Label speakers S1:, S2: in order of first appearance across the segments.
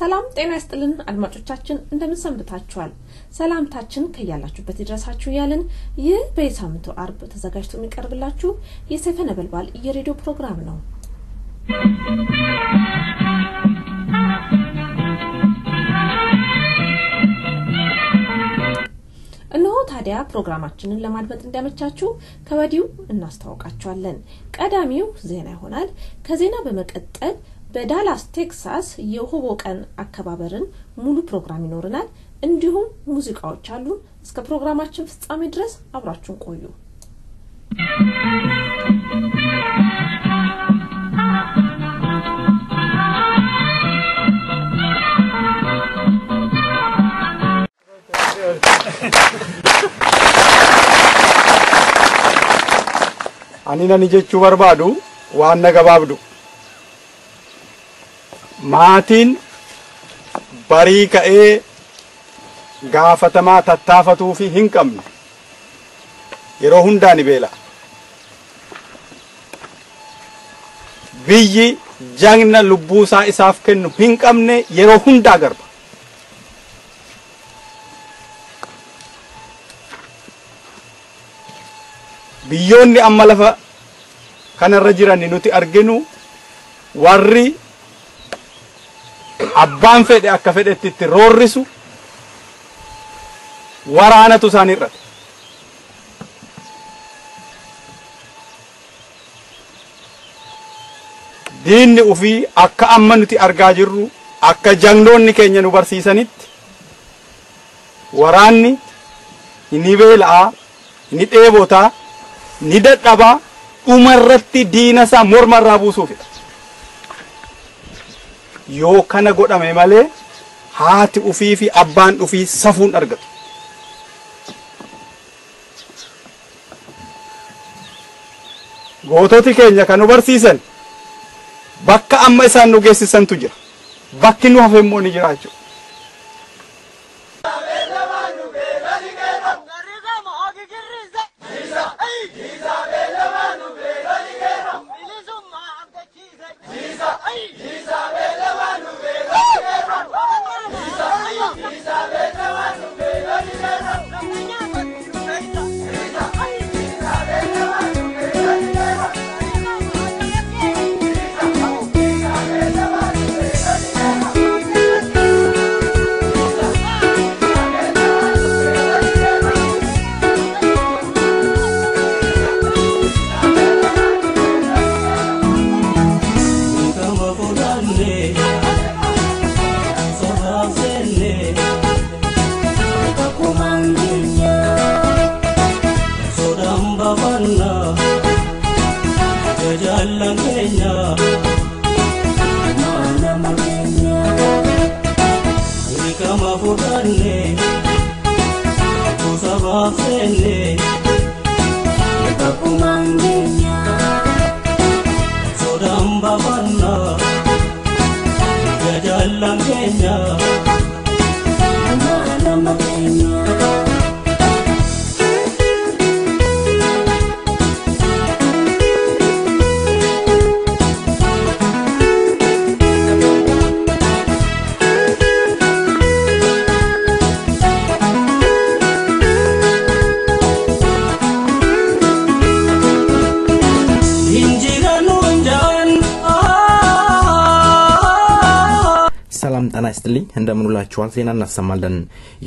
S1: ሰላም ጤና ይስጥልን አድማጮቻችን፣ እንደምን ሰንብታችኋል? ሰላምታችን ከያላችሁበት ይድረሳችሁ እያልን ይህ በየሳምንቱ አርብ ተዘጋጅቶ የሚቀርብላችሁ የሰይፈ ነበልባል የሬዲዮ ፕሮግራም ነው። እነሆ ታዲያ ፕሮግራማችንን ለማድመጥ እንዲያመቻችሁ ከወዲሁ እናስተዋውቃችኋለን። ቀዳሚው ዜና ይሆናል። ከዜና በመቀጠል በዳላስ ቴክሳስ የሆቦ ቀን አከባበርን ሙሉ ፕሮግራም ይኖረናል። እንዲሁም ሙዚቃዎች አሉ። እስከ ፕሮግራማችን ፍጻሜ ድረስ አብራችሁን ቆዩ።
S2: Ani nani jechuu barbaadu waan na gabaabdu. Maatiin barii ka'ee gaafatamaa tattaafatuu fi hin qabne yeroo hundaa ni beela. Biyyi jagna lubbuusaa isaaf kennu hin qabne yeroo hundaa garba. Biyyoonni amma lafa kanarra jiran nuti arginu warri abbaan fedhe akka fedhetti itti roorrisu waraanatu isaan hir'ate. Diinni ufii akka amma nuti argaa jirru akka jagnoonni keenya nu barsiisanitti waraanni ni beela'aa, ni dheebotaa, ni dadhabaa, dhumarratti diina isaa mormarraa buusuufidha. Yoo kana godhame malee haati ufii fi abbaan ufii safuun argatu. Goototi keenya kan nu barsiisan bakka amma isaan nu geessisantu jira. Bakki nu hafe immoo ni jira jechuudha.
S3: ሰላም ጤና ይስጥልኝ፣ እንደምን ውላችኋል? ዜና እናሰማለን።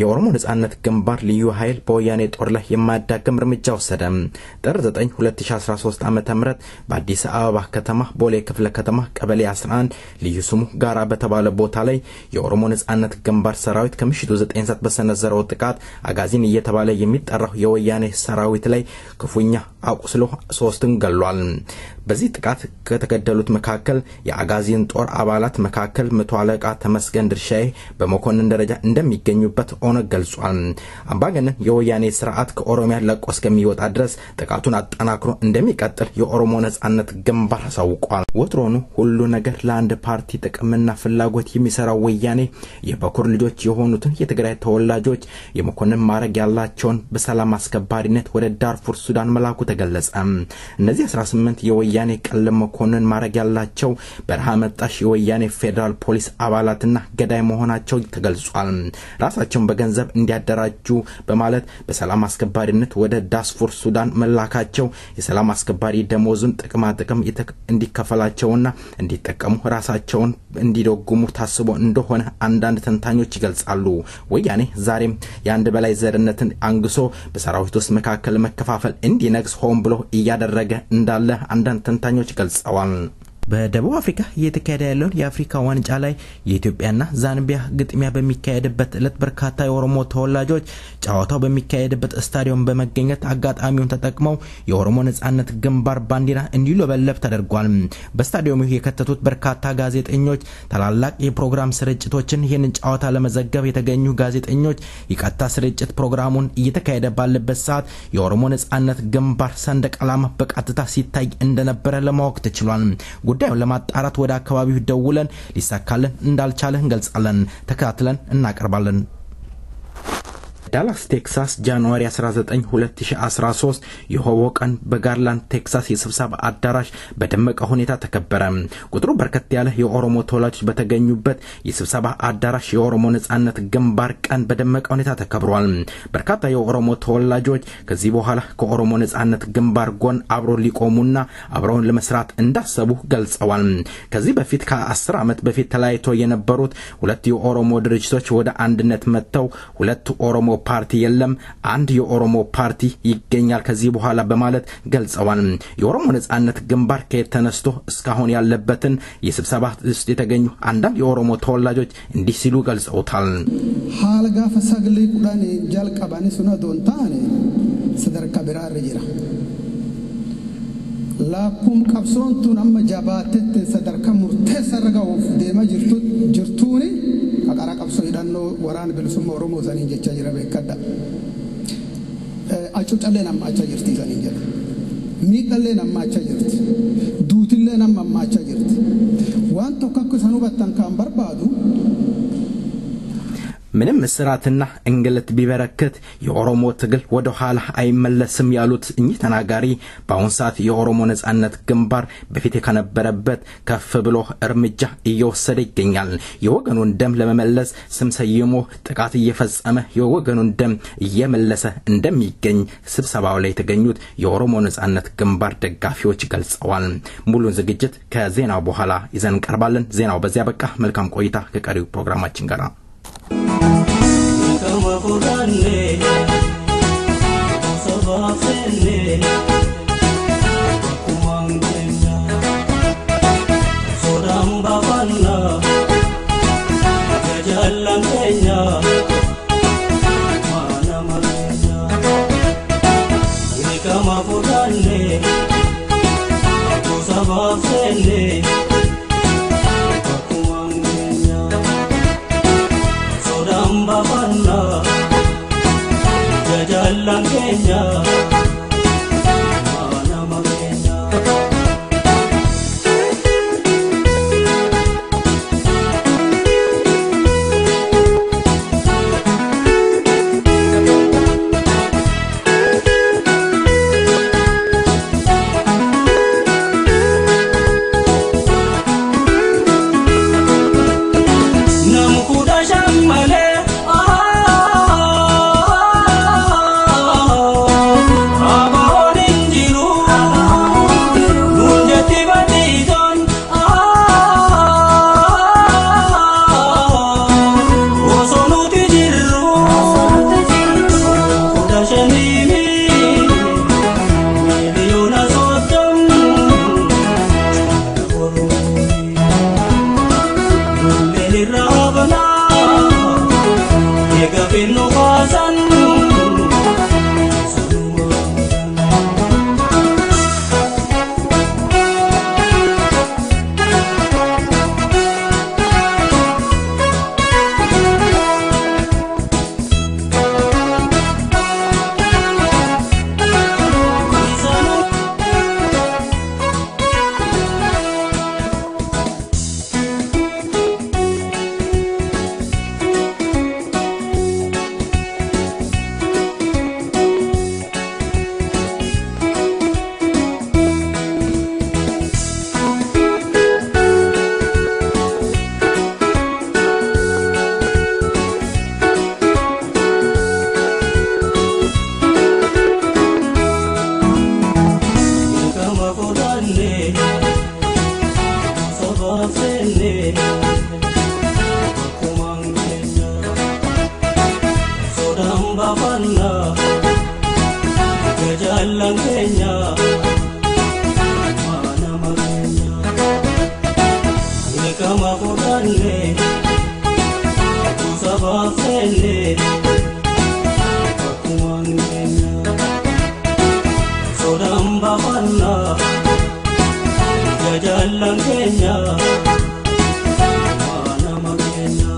S3: የኦሮሞ ነጻነት ግንባር ልዩ ኃይል በወያኔ ጦር ላይ የማያዳግም እርምጃ ወሰደ። ጥር 9 2013 ዓ.ም በአዲስ አበባ ከተማ ቦሌ ክፍለ ከተማ ቀበሌ 11 ልዩ ስሙ ጋራ በተባለ ቦታ ላይ የኦሮሞ ነጻነት ግንባር ሰራዊት ከምሽቱ 9 ሰዓት በሰነዘረው ጥቃት አጋዚን እየተባለ የሚጠራው የወያኔ ሰራዊት ላይ ክፉኛ አቁስሎ 3ን ገሏል። በዚህ ጥቃት ከተገደሉት መካከል የአጋዚን ጦር አባላት መካከል መቶ አለቃ ተመስገን ድርሻዬ በመኮንን ደረጃ እንደሚገኙበት ኦነግ ገልጿል። አምባገነን የወያኔ ስርዓት ከኦሮሚያ ለቆ እስከሚወጣ ድረስ ጥቃቱን አጠናክሮ እንደሚቀጥል የኦሮሞ ነጻነት ግንባር አሳውቋል። ወትሮኑ ሁሉ ነገር ለአንድ ፓርቲ ጥቅምና ፍላጎት የሚሰራው ወያኔ የበኩር ልጆች የሆኑትን የትግራይ ተወላጆች የመኮንን ማዕረግ ያላቸውን በሰላም አስከባሪነት ወደ ዳርፉር ሱዳን መላኩ ተገለጸ። እነዚህ 18 የወያኔ ቀለም መኮንን ማዕረግ ያላቸው በረሃ መጣሽ የወያኔ ፌዴራል ፖሊስ አባላትና ገዳይ መሆናቸው ተገልጿል። ራሳቸውን በገንዘብ እንዲያደራጁ በማለት በሰላም አስከባሪነት ወደ ዳርፉር ሱዳን መላካቸው የሰላም አስከባሪ ደሞዙን ጥቅማ ጥቅም እንዲከፈላቸውና እንዲጠቀሙ ራሳቸውን እንዲደጉሙ ታስቦ እንደሆነ አንዳንድ ተንታኞች ይገልጻሉ። ወያኔ ዛሬም የአንድ በላይ ዘርነትን አንግሶ በሰራዊት ውስጥ መካከል መከፋፈል እንዲነግስ ሆን ብሎ እያደረገ እንዳለ አንዳንድ ተንታኞች ገልጸዋል። በደቡብ አፍሪካ እየተካሄደ ያለውን የአፍሪካ ዋንጫ ላይ የኢትዮጵያና ዛምቢያ ግጥሚያ በሚካሄድበት ዕለት በርካታ የኦሮሞ ተወላጆች ጨዋታው በሚካሄድበት ስታዲየም በመገኘት አጋጣሚውን ተጠቅመው የኦሮሞ ነጻነት ግንባር ባንዲራ እንዲውለበለብ ተደርጓል። በስታዲየሙ የከተቱት በርካታ ጋዜጠኞች ታላላቅ የፕሮግራም ስርጭቶችን ይህንን ጨዋታ ለመዘገብ የተገኙ ጋዜጠኞች የቀጥታ ስርጭት ፕሮግራሙን እየተካሄደ ባለበት ሰዓት የኦሮሞ ነጻነት ግንባር ሰንደቅ ዓላማ በቀጥታ ሲታይ እንደነበረ ለማወቅ ተችሏል። ጉዳዩን ለማጣራት ወደ አካባቢው ደውለን ሊሳካልን እንዳልቻለ እንገልጻለን። ተከታትለን እናቀርባለን። ዳላስ ቴክሳስ January 19 2013 የሆቦ ቀን በጋርላንድ ቴክሳስ የስብሰባ አዳራሽ በደመቀ ሁኔታ ተከበረ። ቁጥሩ በርከት ያለ የኦሮሞ ተወላጆች በተገኙበት የስብሰባ አዳራሽ የኦሮሞ ነጻነት ግንባር ቀን በደመቀ ሁኔታ ተከብሯል። በርካታ የኦሮሞ ተወላጆች ከዚህ በኋላ ከኦሮሞ ነጻነት ግንባር ጎን አብሮ ሊቆሙና አብረውን ለመስራት እንዳሰቡ ገልጸዋል። ከዚህ በፊት ከ10 ዓመት በፊት ተለያይቶ የነበሩት ሁለት የኦሮሞ ድርጅቶች ወደ አንድነት መጥተው ሁለት ኦሮሞ ፓርቲ የለም፣ አንድ የኦሮሞ ፓርቲ ይገኛል ከዚህ በኋላ በማለት ገልጸዋል። የኦሮሞ ነጻነት ግንባር ከየት ተነስቶ እስካሁን ያለበትን የስብሰባ ውስጥ የተገኙ አንዳንድ የኦሮሞ ተወላጆች እንዲህ ሲሉ ገልጸውታል።
S4: Haala gaafa sagalee kudhan jalqabanii sun odoo hin taane sadarkaa biraarra jira. Lakkuun qabsoon tun amma jabaatetti sadarkaa murteessarra gahuuf deemaa jirtuuni haqara qabsoo hidhannoo waraana bilisummaa Oromoo saniin jechaa jira beekadha. Acuucallee nammaachaa jirti saniin jedha. Miidhallee nammaachaa jirti. Duutillee nama hammaachaa jirti. Waan tokko akka isaan hubattan kan barbaadu
S3: ምንም እስራትና እንግልት ቢበረክት የኦሮሞ ትግል ወደ ኋላ አይመለስም ያሉት እኚህ ተናጋሪ በአሁን ሰዓት የኦሮሞ ነጻነት ግንባር በፊት ከነበረበት ከፍ ብሎ እርምጃ እየወሰደ ይገኛል። የወገኑን ደም ለመመለስ ስም ሰይሞ ጥቃት እየፈጸመ የወገኑን ደም እየመለሰ እንደሚገኝ ስብሰባው ላይ የተገኙት የኦሮሞ ነጻነት ግንባር ደጋፊዎች ገልጸዋል። ሙሉን ዝግጅት ከዜናው በኋላ ይዘን እንቀርባለን። ዜናው በዚያ በቃ። መልካም ቆይታ ከቀሪው ፕሮግራማችን ጋር።
S5: Nam kudha shan malee. Jaallan keenya mana makeenya Beekama fudhanne Kuusabaaf seenne Akkumaan keenya Sodaan baafanna Jaallan keenya mana makeenya.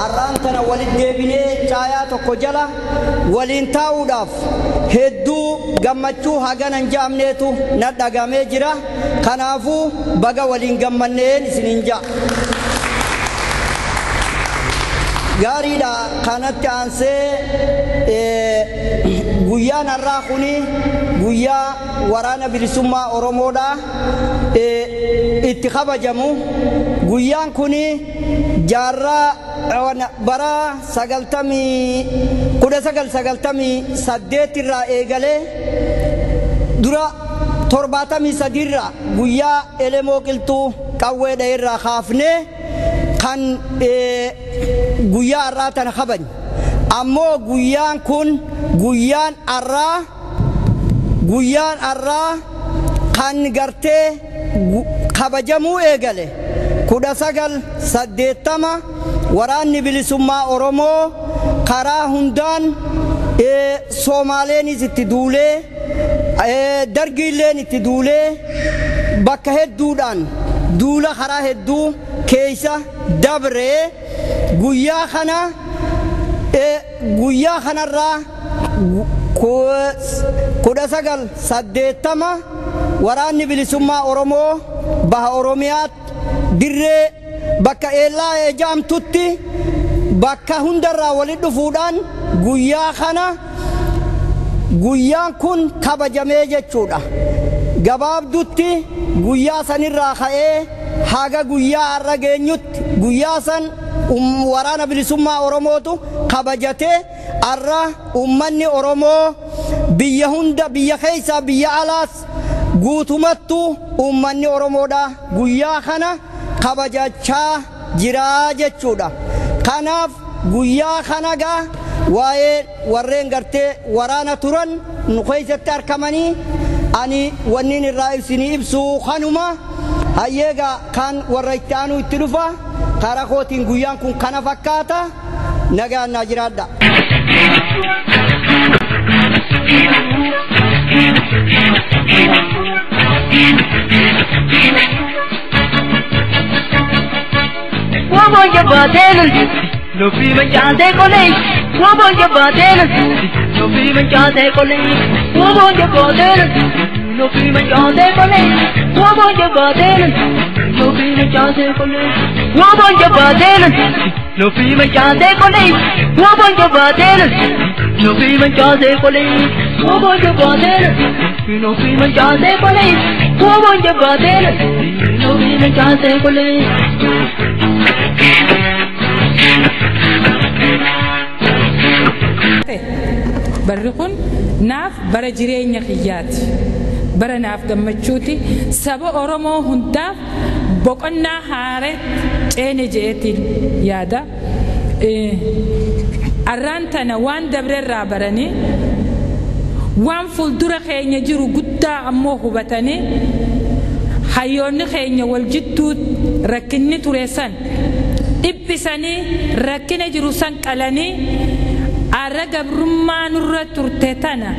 S6: Arraan tana walit deebinee caayaa tokko jala waliin taa'uudhaaf hedduu gammachuu haganan ja'amneetu na dhagamee jira. Kanaafuu baga waliin gammanneen isiniin ja'a. Gaariidha kanatti aansee guyyaan har'aa kuni guyyaa waraana bilisummaa Oromoodha itti kabajamu. Guyyaan kuni jaarraa bara 1998 irraa eegalee dura 73 irraa guyyaa Elemoo Qilxuu qawweedha irraa kaafnee kan guyyaa har'aa tana kabajne. Ammoo guyyaan kun guyyaan har'aa kan gartee kabajamuu eegale 1980 waraanni bilisummaa Oromoo karaa hundaan Soomaaleenis itti duulee dargiilleen itti duulee bakka hedduudhaan duula karaa hedduu keessa dabree guyyaa kana guyyaa kanarraa 1980 waraanni bilisummaa Oromoo baha Oromiyaatti dirree bakka eelaa ejaamtutti bakka hundarraa walitti dhufuudhaan guyyaa kana guyyaan kun kabajamee jechuudha. Gabaabdutti guyyaa sanirraa ka'ee haga guyyaa har'a geenyutti guyyaa san waraana bilisummaa Oromootu kabajatee har'a uummanni Oromoo biyya hunda biyya keessaa biyya alaas guutumattu uummanni Oromoodha guyyaa kana kabajachaa jira jechuudha. Kanaaf guyyaa kana gaa waa'ee warreen gartee waraana turan nu keessatti argamanii ani wanniin irraa ibsinii ibsuu kanuma hayyeegaa kan warra itti aanu itti dhufa karaa kootiin guyyaan kun kana fakkaata nagaan naa jiraadha.
S7: Barri kun naaf bara jireenya kiyyaati. Bara naaf gammachuuti. Saba Oromoo hundaaf boqonnaa haaree ceene je'eetiin yaada. Arraan tana waan dabreerraa baranii waan fuuldura keenya jiru guddaa ammoo hubatanii hayyoonni keenya wal jidduu rakkinni ture san dhiphisanii rakkina jiru san qalanii arra gabrummaa nurra turte tana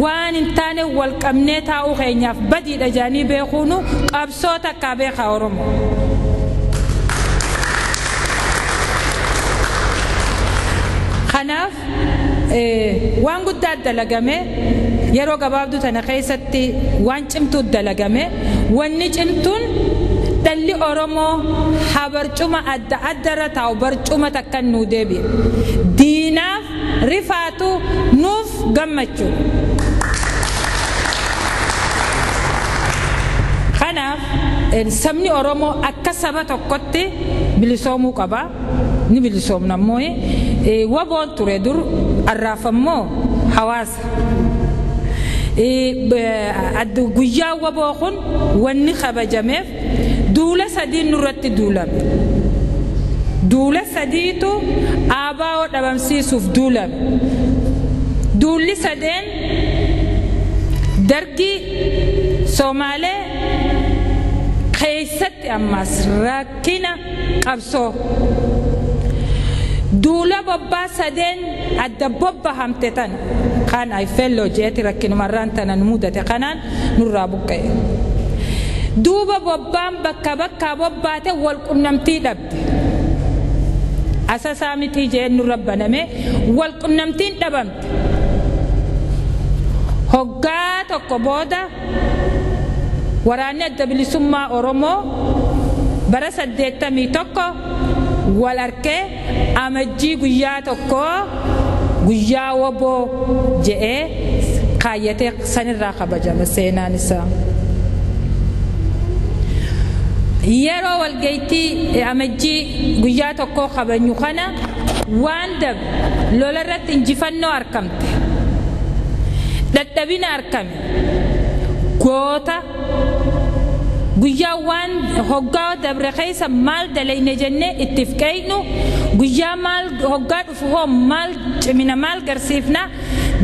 S7: waan hin taane wal qabnee taa'uu keenyaaf badiidha jaanii beekuunu qabsoo takkaa beekaa Oromoo. Kanaaf waan guddaa dalagame yeroo gabaabduu tana keessatti waan cimtuu dalagame wanni cimtuun dhalli Oromoo haa barcuma adda addarra taa'u barcuma takka nuu deebi'e. Diinaaf rifaatu nuuf gammachuu. Kanaaf sabni Oromoo akka saba tokkotti bilisoomuu qaba. Ni bilisoomna ammoo waboon ture dur arraaf ammoo hawaasa. Guyyaa waboo kun wanni kabajameef duula sadiin nurratti duulame. Duula sadiitu ABO dhabamsiisuuf duulame. Duulli sadeen dargii Somaalee keessatti ammas rakkina qabsoo. Duula bobbaa sadeen adda bobbahamte tana kan ayfelloo jeeti rakkinumarraan tana nu mudate kanaan nurraa buqqa'e. Duuba bobbaan bakka bakkaa bobbaate wal qunnamtii dhabde. Asasaa mitii jeen nurra baname wal qunnamtiin dhabamte. Hoggaa tokko booda waraanni adda bilisummaa Oromoo bara 81 wal arkee amajjii guyyaa tokko guyyaa waboo je'ee kaayyatee sanirraa kabajama seenaan isaa. Yeroo walgaytii amajjii guyyaa tokko kabajnu kana waan dabre lola irratti injifannoo argamte. Dadhabina argame. Goota guyyaa waan hoggaa dabre keessa maal dalayne jennee ittiif qeeynu guyyaa maal hoggaa dhufu hoo maal cimina maal garsiifna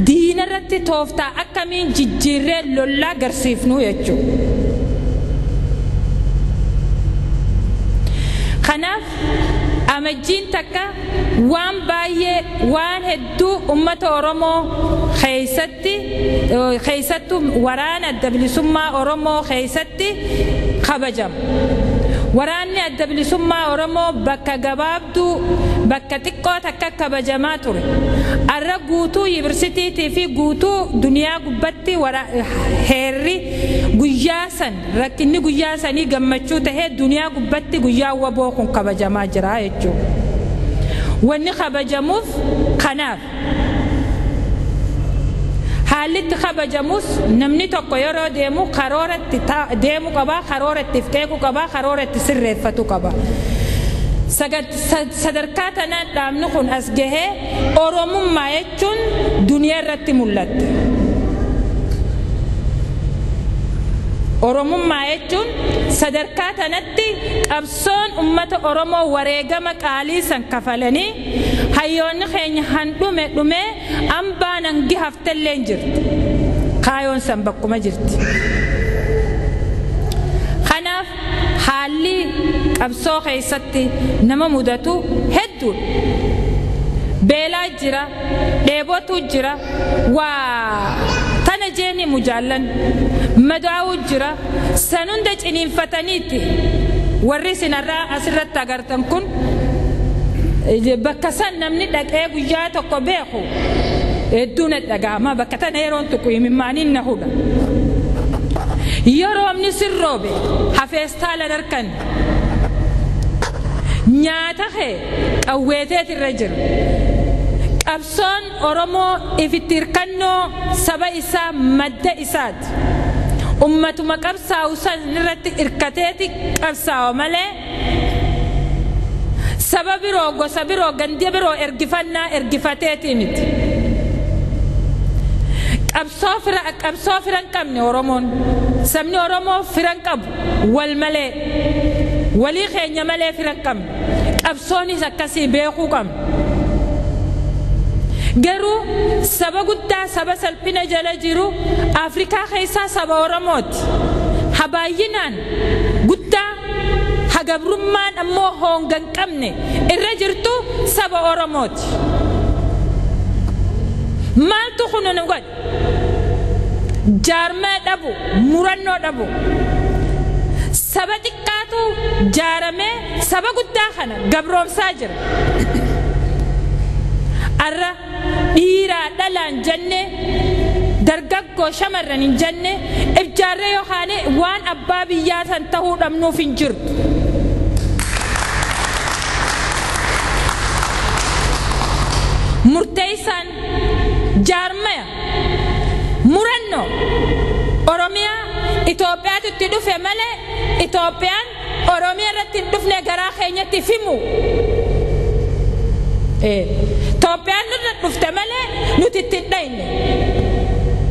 S7: diina irratti tooftaa akkamiin jijjiirree lollaa garsiifnu jechuudha. Kanaaf amajjiin takka waan baay'ee waan hedduu uummata Oromoo keessatti keessattuu waraana adda bilisummaa Oromoo keessatti kabajama. Waraanni adda bilisummaa Oromoo bakka gabaabduu bakka xiqqoo takka kabajamaa ture. Arra guutuu yuunivarsiitiitii fi guutuu duniyaa gubbatti heerri guyyaa san rakkinni guyyaa sanii gammachuu tahee duniyaa gubbatti guyyaa waboo kun kabajamaa jira jechuudha. Wanni kabajamuuf kanaaf. Haalli itti kabajamus namni tokko yeroo deemu karoora itti deemu qaba, karoora itti qeequ qaba, karoora itti sirreeffatu qaba. Sadarkaa tanaan dhaabni kun as gahee Oromummaa jechuun duniyaa irratti mul'atte. Oromummaa jechuun sadarkaa tanatti qabsoon uummata Oromoo wareegama qaalii san kafalanii hayyoonni keenya handhume dhumee hambaan hangi haftellee hin jirti. Kaayoon san bakkuma jirti. Kanaaf haalli qabsoo keessatti nama mudatu hedduudha. Beelaa jira, dheebotu jira, waa tana jeeni mujaallan madaa'uu jira san hunda ciniinfataniiti warri isinarraa asirratti agartan kun bakka san namni dhaqee guyyaa tokko beeku hedduu na dhaga'ama bakka tana yeroon tuqu imimmaaniin na hudha. Yeroo amni sirroobe hafeestaalan harkan nyaata kee qawweeteet irra jira. Qabsoon Oromoo ifitti hirkannoo saba isaa madda isaati. Ummatuma qabsaa'u san irratti hirkateeti qabsaa'u malee saba biroo gosa biroo ganda biroo ergifannaa ergifateeti miti. Qabsoo fira hin qabne Oromoon. Sabni Oromoo fira hin qabu wal malee walii keenya malee fira hin qabne. Qabsoonis akkasii beekuu qabna. Garuu saba guddaa saba salphina jala jiru Afrikaa keessaa saba Oromooti. Habaayinaan guddaa hagabrummaan ammoo hoonga hin qabne irra jirtu saba Oromooti. Maaltu kun nu godhe? Jaarmaa dhabu, murannoo dhabu. Saba xiqqaatu jaaramee saba guddaa kana gabroomsaa jira. Arra dhiiraa dhalaan jenne dargaggoo shamarran hin jenne ibjaarree yookaan waan abbaa biyyaa san tahuu dhabnuuf hin jirtu. Murteessaan jaarmaya murannoo Oromiyaa Itoophiyaatti itti dhufe malee Itoophiyaan Oromiyaa irratti hin dhufne garaa keenyatti himu. Itoophiyaan nurra dhufte malee nuti itti hin dhayne.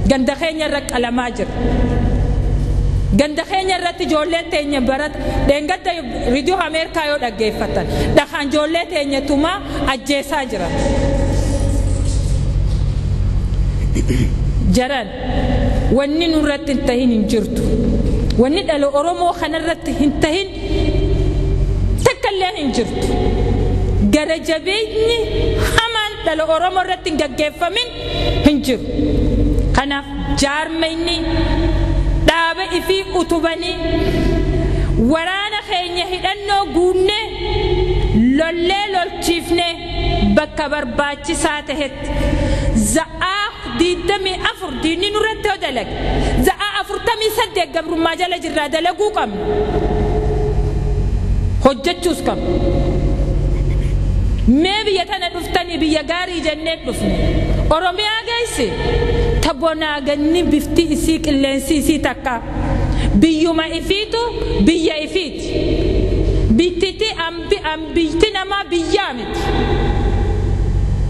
S7: Ganda keenya irra qalamaa jira. Ganda keenya irratti ijoolleen teenya barata dheengadda riidiyoo Ameerikaa yoo dhaggeeffatan dhakaan ijoollee teenya tumaa ajjeesaa jira. Jaran wanni nurratti hin tahin hin jirtu. Wanni dhala Oromoo kanarratti hin tahin takkallee hin jirtu. Gara jabeenyi hamaan dhala Oromoo irratti hin gaggeeffamin hin jiru. Kanaaf jaarmayni dhaaba ifii utubanii waraana keenya hidhannoo guunnee lollee lolchiifnee bakka barbaachisaa tahetti za'aa 24 diinni nurratti yoo dalage za'aa 48 gabrummaa jala jirraa dalaguu qabna hojjechuus qabna. Mee biyya tana dhuftanii biyya gaarii jennee dhufne Oromiyaa geessi tabonaa ganni bifti isii qilleensi isii takka biyyuma ifiitu biyya ifiiti bittiti ambiyti namaa biyyaa miti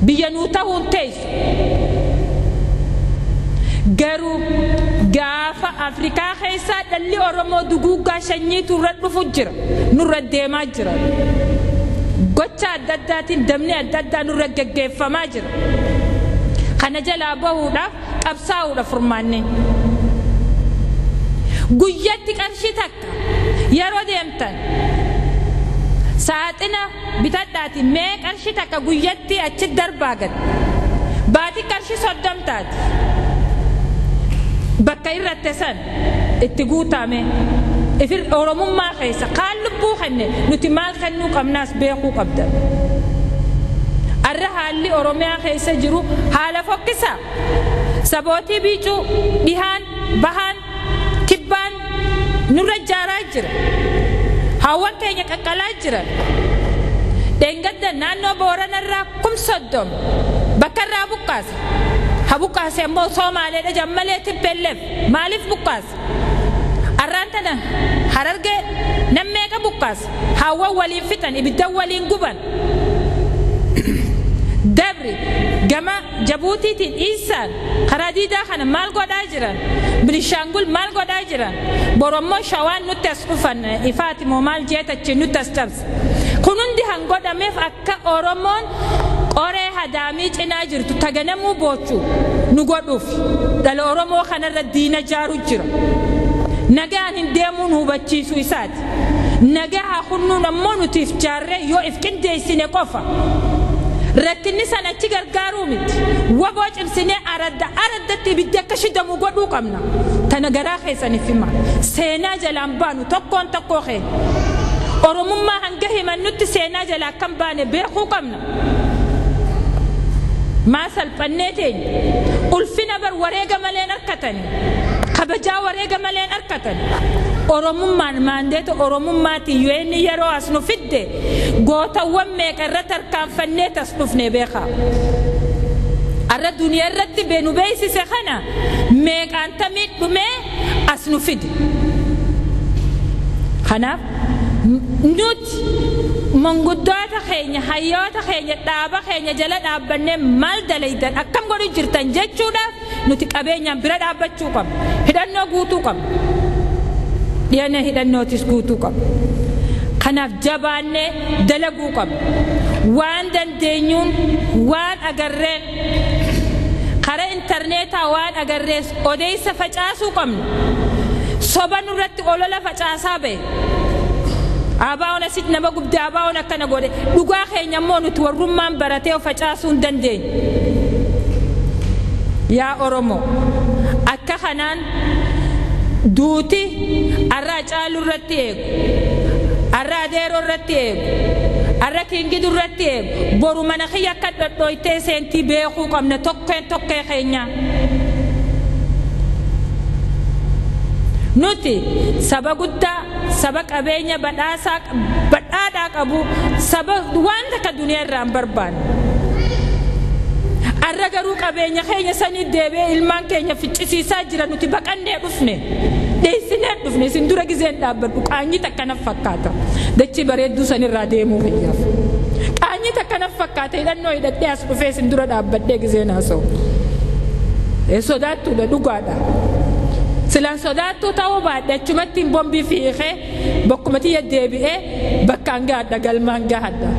S7: biyya nuu ta'uun teessu. Garuu gaafa Afrikaa keessaa dhalli Oromoo duguuggaa shanyiitu irra dhufu jira nurra deemaa jira. Gocha adda addaatiin damni adda addaa nurra geggeeffamaa jira. Kana jalaa bahuudhaaf qabsaa'uudha furmaanne. Guyyatti qarshii takka yeroo deemtan saaxina bitadhaati mee qarshii takka guyyatti achi darbaa gad baatii qarshii 30 taati. Bakka irratti san itti guutame ifir Oromummaa keessa kaan lubbuu kenne nuti maal kennuu qabnaas beekuu qabda. Arra haalli Oromiyaa keessa jiru haala fokkisaa. Sabootii biicuu dhihaan bahaan kibbaan nurra jaaraa jira. Hawwan keenya qaqqalaa jira. Dheengadda naannoo Booranarraa 30,000 bakka irraa buqqaase. Ha buqqaase ammoo Somaaleedha jammalee Tibbeelleef maaliif buqqaase? Arraan tana Harargee nammeeqa buqqaase? Hawwan waliin fixan ibiddan waliin guban. Dabri gama Jabuutiitiin dhiisaan karaa diidaa kana maal godhaa jiran? Bilishaangul maal godhaa jiran? Borommoo Shawaan nutti as dhufan ifaati moo maal jeetachi nutti as cabse. Kun hundi han godhameef akka Oromoon qoree hadaamii cinaa jirtu taganamuu boochuu nu godhuuf dhala Oromoo kanarra diina jaaru jira. Nagaan hin deemuun hubachiisu isaati. Nagaa haa kunnuun ammoo nuti if jaarree yoo if qindeessine qofa. Rakkinni sana achi gargaaruu miti. Waboo cimsinee aradda araddatti ibiddi akka shidamu godhuu qabna. Tana garaa keessaniif hima. Seenaa jalaan baanu tokkoon tokkoo keenya. Oromummaa hanga himannutti seenaa jalaa akkam baane beekuu qabna. Maa salphannee teenya. Ulfina bar wareega maleen harkatani. Kabajaa wareega maleen harkatani. Oromummaan maandeeta Oromummaatiin yoo inni yeroo as nu fidde gootawwan meeqa irratti harkaanfannee tas dhufne beekaa. Arra duniyaa irratti nu beeksise kana meeqaan tamii dhumee as nu fide. Kanaaf nuti manguddoota keenya hayyoota keenya dhaaba keenya jala dhaabbannee maal dalaydan akkam godhu jirtan jechuudhaaf nuti qabeenyaan bira dhaabbachuu qabna. Hidhannoo guutuu qabna. Dhiyaana hidhannootis guutuu qabna. Kanaaf jabaannee dalaguu qabna. Waan dandeenyuun waan agarreen karaa intarneetaa waan agarrees odeessa facaasuu qabna. Soba nurratti olola facaasaa bahe. Abaa'oon asitti nama gubdee abaa'oon akkana godhe dhugaa keenya immoo nuti warrummaan baratee facaasuu hin dandeenye. Yaa Oromoo akka kanaan duuti arraa caaluu irratti eegu, arraa adeeroo irratti eegu, arra kiingi durratti eegu boru mana kiyya akka dhodhooytee seentii beekuu qabna tokkeen tokkee keenya. Nuti saba guddaa saba qabeenya badhaasaa badhaadhaa qabu saba waan takka duniyaa irraa hin barbaanne. Arra garuu qabeenya keenya sanii deebi'ee ilmaan keenya ficcisiisaa jira nuti baqannee dhufne. Dheessinee dhufne isin dura gizeen dhaabbadhu qaanyii takka naf fakkaata. Dachii bareedduu sanirraa deemuu fayyaaf. Qaanyii takka naf fakkaata hidhannoo hidhadhee as dhufee isin dura dhaabbadhee gizeen haasa'u. Sodaattuudha dhugaadha. Silaan sodaattuu ta'uu baadhe achumatti hin bombii fiixee bakkuma tiyya deebi'ee bakkaan gaadha galmaan gaadha.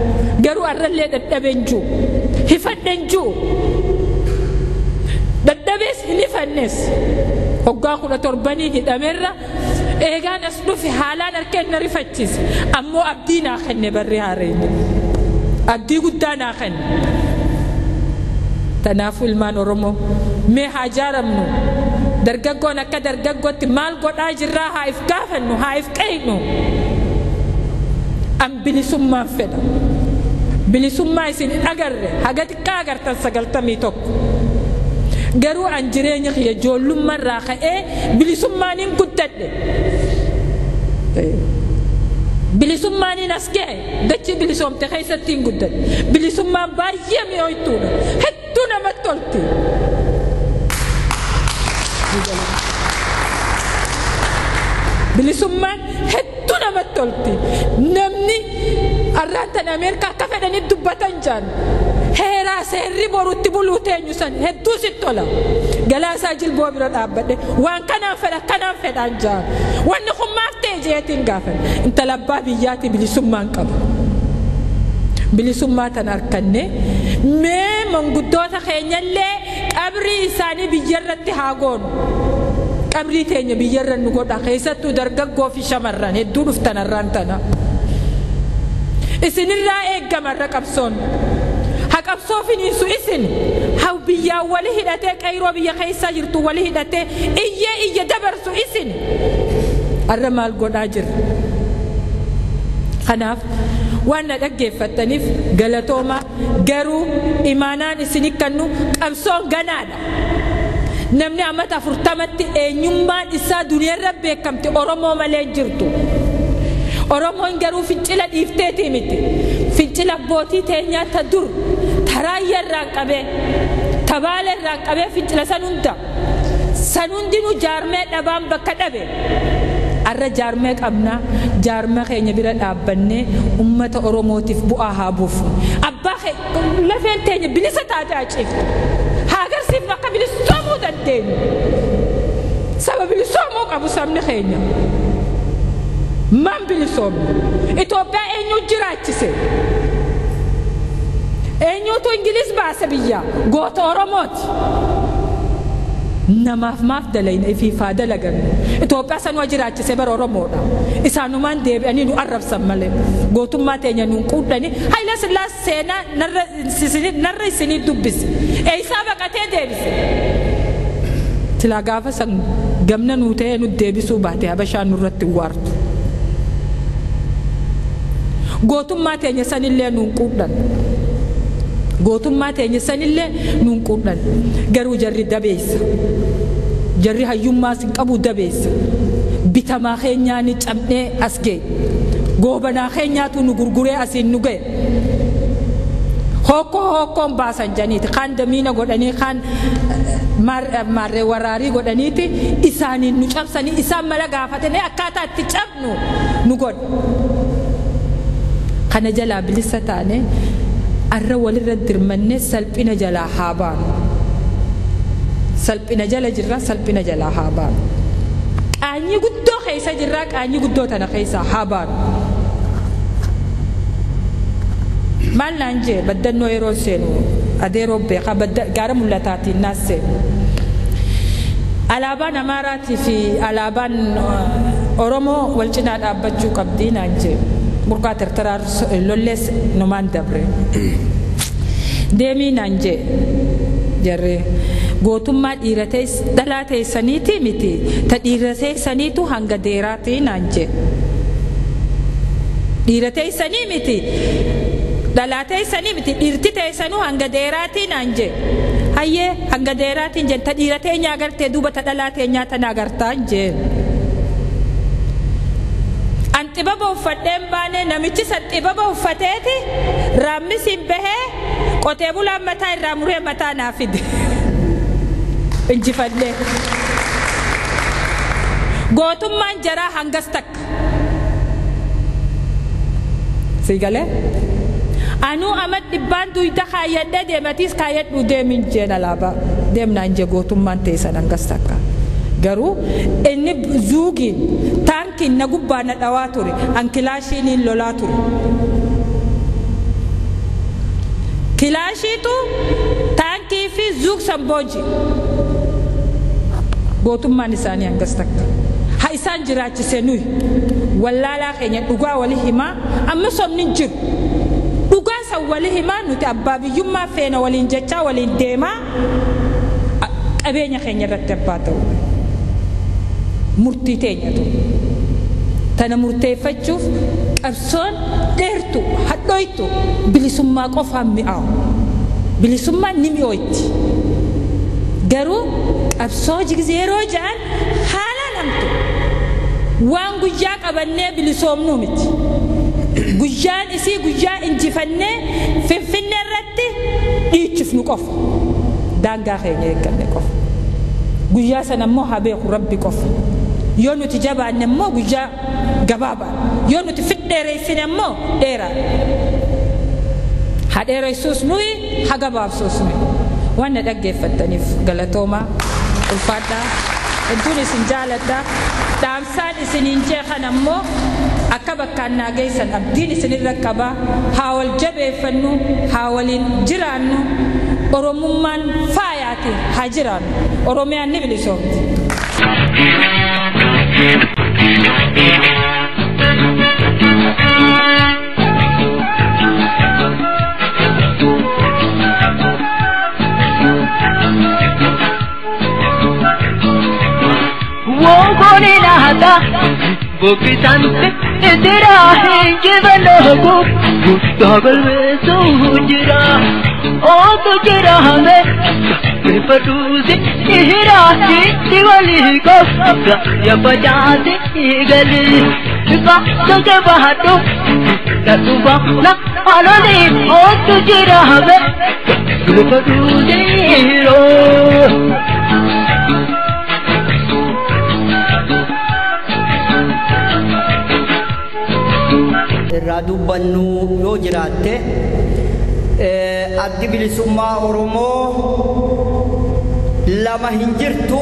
S7: Garuu arrallee dadhabeen jiru. Hifadheen jiru. Dadhabees hin hifannes. Hoggaa 17 hidhameerra eegaan as dhufe haalaan harkeen na rifachiise. Ammoo abdii naa kenne barri haareenyi. Abdii guddaa naa kenne. Kanaafuu ilmaan Oromoo mee haa jaaramnu. Dargaggoon akka dargaggootti maal godhaa jirraa haa if gaafannu haa if qeeynu. An bilisummaan fedha. Bilisummaa isin hin agarre haga xiqqaa agartan 91. Garuu an jireenya kiyya ijoollummaarraa ka'ee bilisummaan hin guddadhe. Bilisummaan hin as ga'e dachii bilisoomte keessatti hin guddadhe. Bilisummaan baay'ee mi'ooytuudha. Hedduu namatti tolti. Bilisummaan hedduu namatti tolti. Namni arraan tan Ameerikaa akka fedhanitti dubbatan jaan. Heeraa seerri borutti buluu teenyu san hedduu sitti tola. Galaasaa jilboo bira dhaabbadhe waan kanaan fedha kanaan fedhaan jaan. Wanni kun maaf ta'e jeetiin gaafadhe. Intala abbaa biyyaati bilisummaan qaba. Bilisummaa tan harkanne mee manguddoota keenyallee qabrii isaanii biyyarratti haa goonu. Qabrii teenya biyyarra nu godha keessattuu dargaggoo fi shamarran hedduu dhuftan har'aan tana. Isinirraa eeggamarra qabsoon. Haa qabsoo finiinsu isin haa biyyaan wali hidhatee qeyroo biyya keessaa jirtu wali hidhatee iyyee iyya dabarsu isin. Har'a maal godhaa jirra? Kanaaf waan na dhaggeeffattaniif galatooma garuu imaanaan isinii kennu qabsoon ganaadha. Namni amata 40tti eenyummaan isaa duniyaarra beekamte Oromoo malee hin jirtu. Oromoon garuu fincila dhiifteetii miti. Fincila abbootii teenyaa ta dur taraayya irraan qabee tabaala irraan qabee fincila san hunda. San hundinuu jaarmee dhabaan bakka dhabe. Arra jaarmee qabna jaarmee keenya bira dhaabbannee uummata Oromootiif bu'aa haa buufnu. Abbaa lafeen teenya bilisa taate haa ciiftu. Haa agarsiifnu akka bilisoomuu dandeenyu. Saba bilisoomuu qabu sabni keenya. Maan bilisoomne? Itoophiyaa eenyu jiraachise? Eenyutu Ingiliz baase biyya? Goota Oromooti. Namaaf maaf dalayna ifiifaa dalagannu. Itoophiyaa sanuma jiraachise bara Oromoodha. Isaanumaan deebi'anii nu arrabsan malee. Gootummaa teenya nuun quudhanii Haayila Sillaas seenaa narra isinii dubbise. Eessaa baqatee deebise. Silaa gaafa san gamna nuu ta'ee nu deebisuu baate Habashaan nurratti waartu. Gootummaa teenya sanillee nuun quudhan. Gootummaa teenya sanillee nuun quudhan. Garuu jarri dabeessa. Jarri hayyummaas hin qabu dabeessa. Bitamaa keenyaa ni cabnee as ga'e. Goobanaa keenyaatu nu gurguree asiin nu ga'e. Hokkoo hokkoon baasan janiiti. Kaan damiina godhanii kaan maarree waraarii godhaniiti isaaniin nu cabsanii isaan mala gaafatanii akkaataa itti cabnu nu godhe. Kana jalaa bilisa taane arra walirra dirmannee salphina jalaa haa baanu. Salphina jala jirra salphina jalaa haa baanu. Qaanyii guddoo keessa jirra qaanyii guddoo tana keessa haa baanu. Maal naan jee baddannoo yeroo seenu adeeroo beekaa gaara mul'ataatiin naas seenu. Alaabaan Amaaraatii fi alaabaan Oromoo wal cinaa dhaabbachuu qabdii naan jee. Burqaa tirtiraa lollees numaan dabre. Deemii naan jee jarree gootummaa dhiira dhalaa teessaniitii miti ta dhiira teessaniitu hanga deeraatii naan jee. Dhiira teessanii miti Dhalaa teessanii miti dhiirti teessanuu hanga dheeraatiin naan jee. Hayyee hanga dheeraatiin jeen ta dhiira teenyaa agartee duuba ta dhalaa teenyaa tana agartaan jeen. An xibaba uffadheen baanee namichi san xibaba uffateeti raammisiin bahee qotee bulaan mataa irraa muree mataa naa fide. Injifadhee. Gootummaan jaraa hangas takka. Siigalee? Anuu ama dhibbaan duyda kaayyadhee deematiis kaayyadhuu deemin jeen alaabaa deemnaan jee gootummaan teessan hangas takka. Garuu inni zuugiin taankiin na gubbaa na dhawaa ture an kilaashiiniin lolaa ture. Kilaashiitu taankii fi zuug san booji. Gootummaan isaanii hangas takka. Ha isaan jiraachise nuyi wallaalaa keenya dhugaa wali himaa amma somni hin jiru. Dhugaa san wali himaa nuti abbaa biyyummaa feena waliin jechaa waliin deemaa qabeenya keenya irratti abbaa ta'u. Murtii teenyatu. Tana murteeffachuuf qabsoon dheertu hadhooytu bilisummaa qofaan mi'aawu. Bilisummaan ni mi'ooyti. Garuu qabsoo yeroo ja'an haalaan hamtu. Waan guyyaa qabannee bilisoomnuu miti. Guyyaan isii guyyaa injifannee Finfinnee irratti dhiichifnu qofa. Daangaa keenya eegganne qofa. Guyyaa sana immoo haa beeku Rabbi qofa. Yoo nuti jabaanne immoo guyyaa gabaabaa. Yoo nuti fidheereessine immoo dheeraa. Haa dheeressuus nuyi haa gabaabsuus nuyi. Waan na dhaggeeffattaniif galatoomaa ulfaadhaa. Hedduun isin jaaladha. Dhaamsaan isiniin jeeqan ammoo akka bakkaan naa geessan abdiin isinirra qabaa. Haa wal jabeeffannu, haa waliin jiraannu. Oromummaan faayaati haa jiraannu. Oromiyaan ni bilisoomti.
S8: Bukitante jira hinjivalogu Gustagol sujira O tujira hame Patusi ihra tiwali ko Ya pachasi gali Ka tuje bahatu Tatuba na aloli O tujira hame Patusi ro.
S6: Irraa dubbannu yoo jiraatte addi bilisummaa Oromoo lama hin jirtu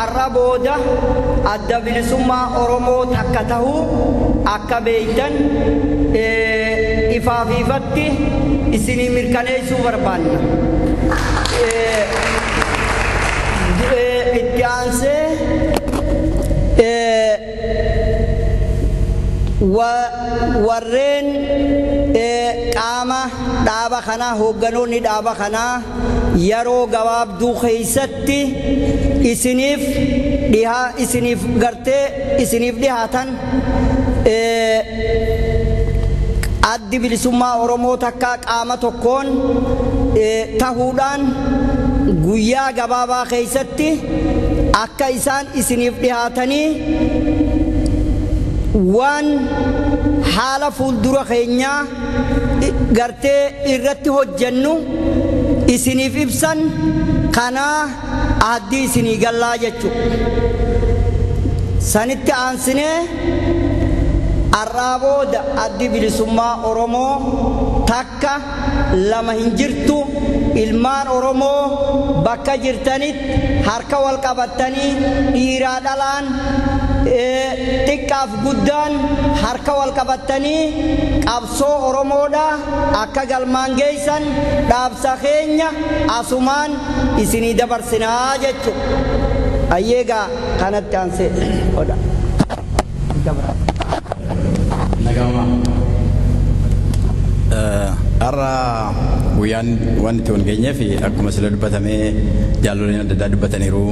S6: arra booda adda bilisummaa Oromoo takka tahuu akka beeytan ifaaf ifatti isinii mirkaneessuu barbaanna. Itti aansee warreen qaama dhaaba kanaa hoogganoonni dhaaba kanaa yeroo gabaabduu keessatti isiniif dhihaa isiniif gartee isiniif dhihaatan addi bilisummaa Oromoo takka qaama tokkoon tahuudhaan guyyaa gabaabaa keessatti akka isaan isiniif dhihaatanii waan haala fuuldura keenyaa gartee irratti hojjennu isiniif ibsan kanaa addii isinii gallaa jechuudha. Sanitti aansinee arraa booda addi bilisummaa Oromoo takka lama hin jirtu ilmaan Oromoo bakka jirtanitti harka wal qabattanii dhiiraa dhalaan xiqqaaf guddaan harka wal qabattanii qabsoo Oromoodha akka galmaan geessan dhaabsa keenya asumaan isinii dabarsinaa jechuudha. Ayyeegaa kanatti aansee oda.
S9: Nagama. Har'a guyyaan waan itti wal geenyeef akkuma sila dubbatamee jaalloleen adda addaa dubbataniiru.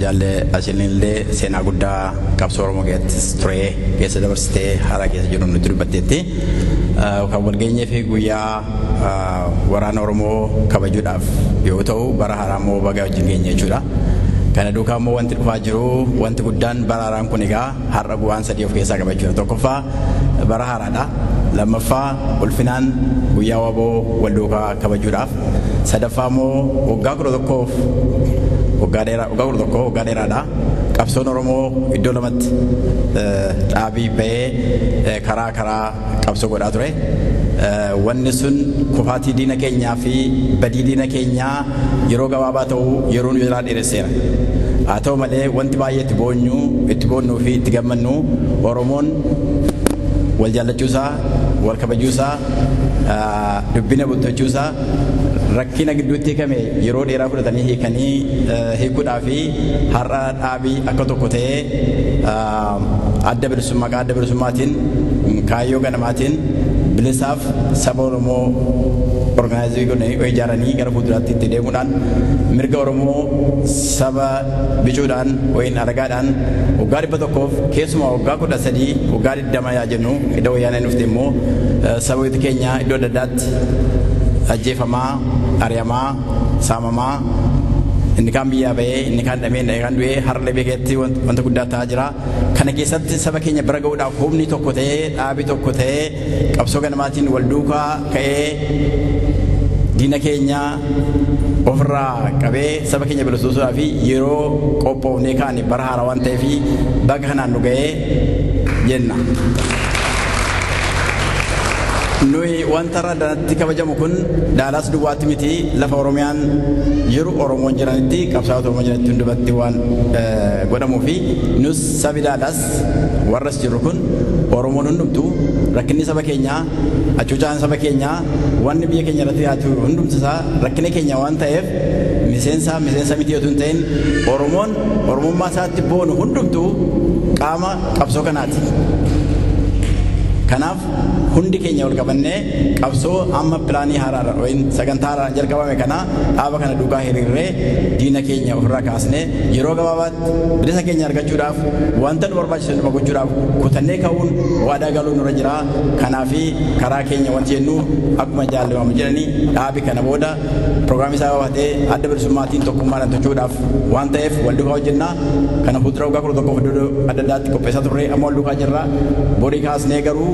S9: Jaallee Ashiliin illee seenaa guddaa qabsoo Oromoo keessatti ture keessa dabarsitee haaraa keessa jiru nutti dubbatteetti. Kan wal geenyeef guyyaa waraana Oromoo kabajuudhaaf yoo ta'u bara haaraa immoo baga wajjin geenye jechuudha. Kana duukaa immoo wanti dhufaa jiru wanti guddaan bara haaraan kun egaa har'a bu'aan sadii of keessaa qaba jechuudha. Tokkoffaa bara haaraadha. Lammaffaa ulfinaan guyyaa waboo wal duukaa kabajuudhaaf. Sadaffaa immoo waggaa 11 waggaa dheeraa waggaa 11 waggaa dheeraadha. Qabsoon Oromoo iddoo lamatti dhaabii bahee karaa karaa qabsoo godhaa ture. Wanni sun kufaatii diina keenyaa fi badii diina keenyaa yeroo gabaabaa ta'uu yeroo nu jalaa dheeresseera. Haa ta'u malee wanti baay'ee itti boonyu itti boonnuu fi itti gammannu Oromoon wal jaallachuusaa, wal kabajuusaa, dubbina bultochuusaa rakkina gidduutti hiikame yeroo dheeraa fudhatanii hiikanii hiikuudhaa fi har'a dhaabii akka tokko ta'ee adda bilisummaa adda bilisummaatiin kaayyoo ganamaatiin bilisaaf saba Oromoo orgaanaayizii godhanii ijaaranii gara fuulduraatti itti deemuudhaan mirga Oromoo saba bicuudhaan wayin aragaadhaan waggaa 100 keessumaa waggaa 13 waggaa 20 yaa jennu iddoo wayyaaneen dhufte immoo saboota keenya iddoo adda addaatti ajjeefamaa, ari'amaa, saamamaa inni kaan biyyaa bahee inni kaan dhamee inni kaan du'ee har'a beeketti wanta guddaa ta'aa jira. Kana keessatti saba keenya bira ga'uudhaaf humni tokko ta'ee dhaabii tokko ta'ee qabsoo ganamaatiin wal duukaa ka'ee diina keenya ofirraa qabee saba keenya bilisuusuudhaa fi yeroo qophoofnee kaane bara haaraa waan ta'eef baga kanaan nu ga'ee jenna. Nuyi wanta irra danatti kabajamu kun Daalaas duwwaatti miti lafa Oromiyaan jiru Oromoon jiranitti qabsaa'ota Oromoo jiranitti hundumatti waan godhamuu fi nus sabi Daalaas warras jirru kun Oromoon hundumtu rakkinni saba keenyaa hacuucaan saba keenyaa wanni biyya keenya irratti dhiyaatu hundumti isaa rakkina keenya waan ta'eef miseensa miseensa miti otoo hin ta'in Oromoon Oromummaa isaatti boonu hundumtu qaama qabsoo kanaati. Kanaaf hundi keenya wal qabannee qabsoo amma pilaanii haaraadhaan yookiin sagantaa haaraadhaan jalqabame kana dhaaba kana duukaa hiriirree diina keenya ofirraa kaasnee yeroo gabaabaatti bilisa keenya argachuudhaaf wanta nu barbaachisu numa gochuudhaaf kutannee ka'uun waadaa galuu nurra jira. Kanaafi karaa keenya wanti jennu akkuma jaallamamu jedhanii dhaabi kana booda pirogiraamii isaa baafatee adda bilisummaatiin tokkummaadhaan tochuudhaaf waan ta'eef wal duukaa hojjennaa. Kana fuuldura waggaa 11 iddoo adda addaatti qopheessaa turre amma wal duukaa jirra. Borii kaasnee garuu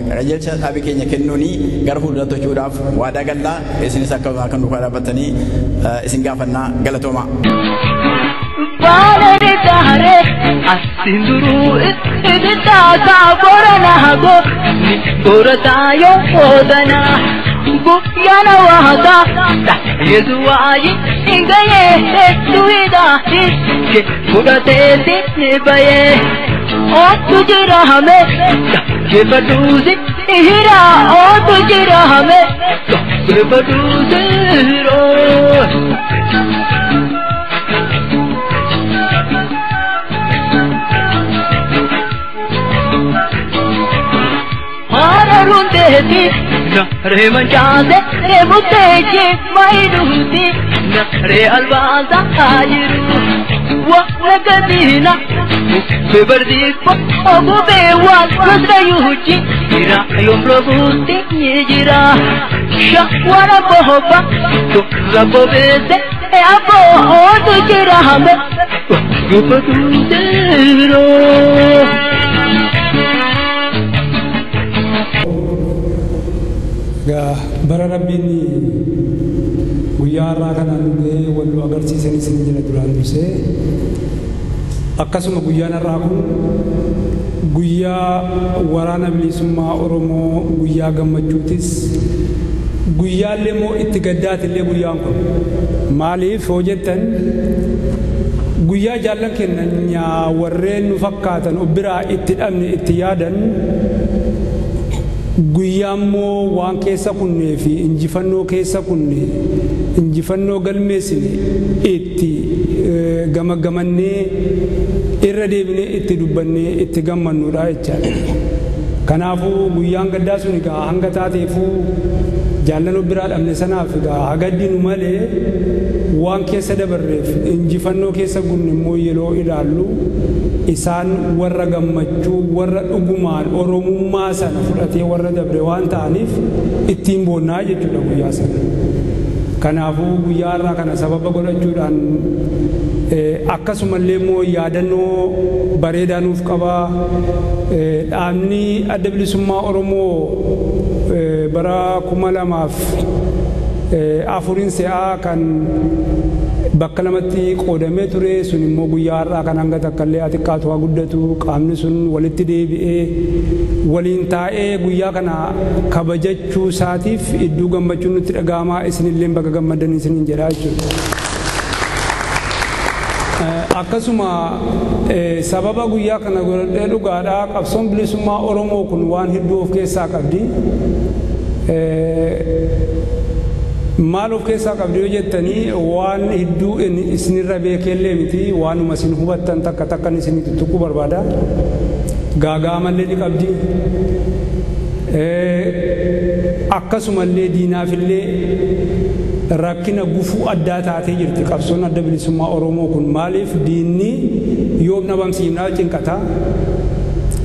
S9: qajeelcha dhaabii keenya kennuuni gara fuuldura tochuudhaaf waadaa gallaa isinis akka kan duukaa dhaabbattanii isin gaafannaa galatoomaa.
S8: Baalani taare asinduru idita borana go boratayo odana guyana wahda yeduwayi ingaye tuida ke fudate nibaye ओ तुझे राह में के बटूसे हीरा ओ तुझे राह में के बटूसे हीरो हार रुंदे थी न रे मंचासे रे मुतेजे माइरुती न रे अलवाजा आयरू وَنَكَدِينَ بِبَرْدِكَ وَغُبِوَالْقُدْرَيُهُجِ جِرَا يُمْرَبُوتِ يَجِرَا شَوَرَبُهُبَ تُرَبُبِسَ أَبُو أُدْجِرَهَمَ وَغُبَدُودِرُ
S10: Bara Rabbiin guyyaa har'aa kanaan ga'ee wal nu agarsiisan isin jira duraan dursee akkasuma guyyaan har'aa kun guyyaa waraana bilisummaa Oromoo guyyaa gammachuutis guyyaallee immoo itti gaddaatillee guyyaan kun maaliif hoo jettan guyyaa jaallan keenya warreen nu fakkaatan of biraa itti dhabne itti yaadan guyyaa immoo waan keessa kunnee fi injifannoo keessa kunne injifannoo galmeessine itti gamagamannee irra deebinee itti dubbannee itti gammannuudha jechaadha. Kanaafuu guyyaan gaddaa sun egaa hanga taateefuu jaallanoo biraa dhabne sanaaf egaa hagaddinu malee waan keessa dabarreef injifannoo keessa gunne immoo yeroo ilaallu isaan warra gammachuu warra dhugumaan Oromummaa sana fudhatee warra dabre waan ta'aniif ittiin boonnaa jechuudha guyyaa sana. Kanaafuu guyyaa irraa kana sababa godhachuudhaan akkasumallee immoo yaadannoo bareedaa nuuf qabaa. Dhaabni Adda Bilisummaa Oromoo bara 2004 se'aa kan bakka lamatti qoodamee ture sun immoo guyyaa har'aa kan hanga takkallee xiqqaatu haa guddatu qaamni sun walitti deebi'ee waliin taa'ee guyyaa kana kabajachuu isaatiif iddoo gammachuun nutti dhaga'amaa isinillee bakka gammaddan isiniin jedhaa jechuudha. Akkasuma sababa guyyaa kana godhadhee dhugaadhaa qabsoon bilisummaa Oromoo kun waan hedduu of keessaa qabdi. Maal of keessaa qabdi yoo jettanii waan hedduu isinirra beekellee miti waanuma isin hubattan takka takkan isinii tuttuquu barbaada. Gaaga'amallee ni qabdi. Akkasumallee diinaafillee rakkina gufuu addaa taatee jirti qabsoon adda bilisummaa Oromoo kun maaliif diinni yoom dhabamsiifnaa cinqata.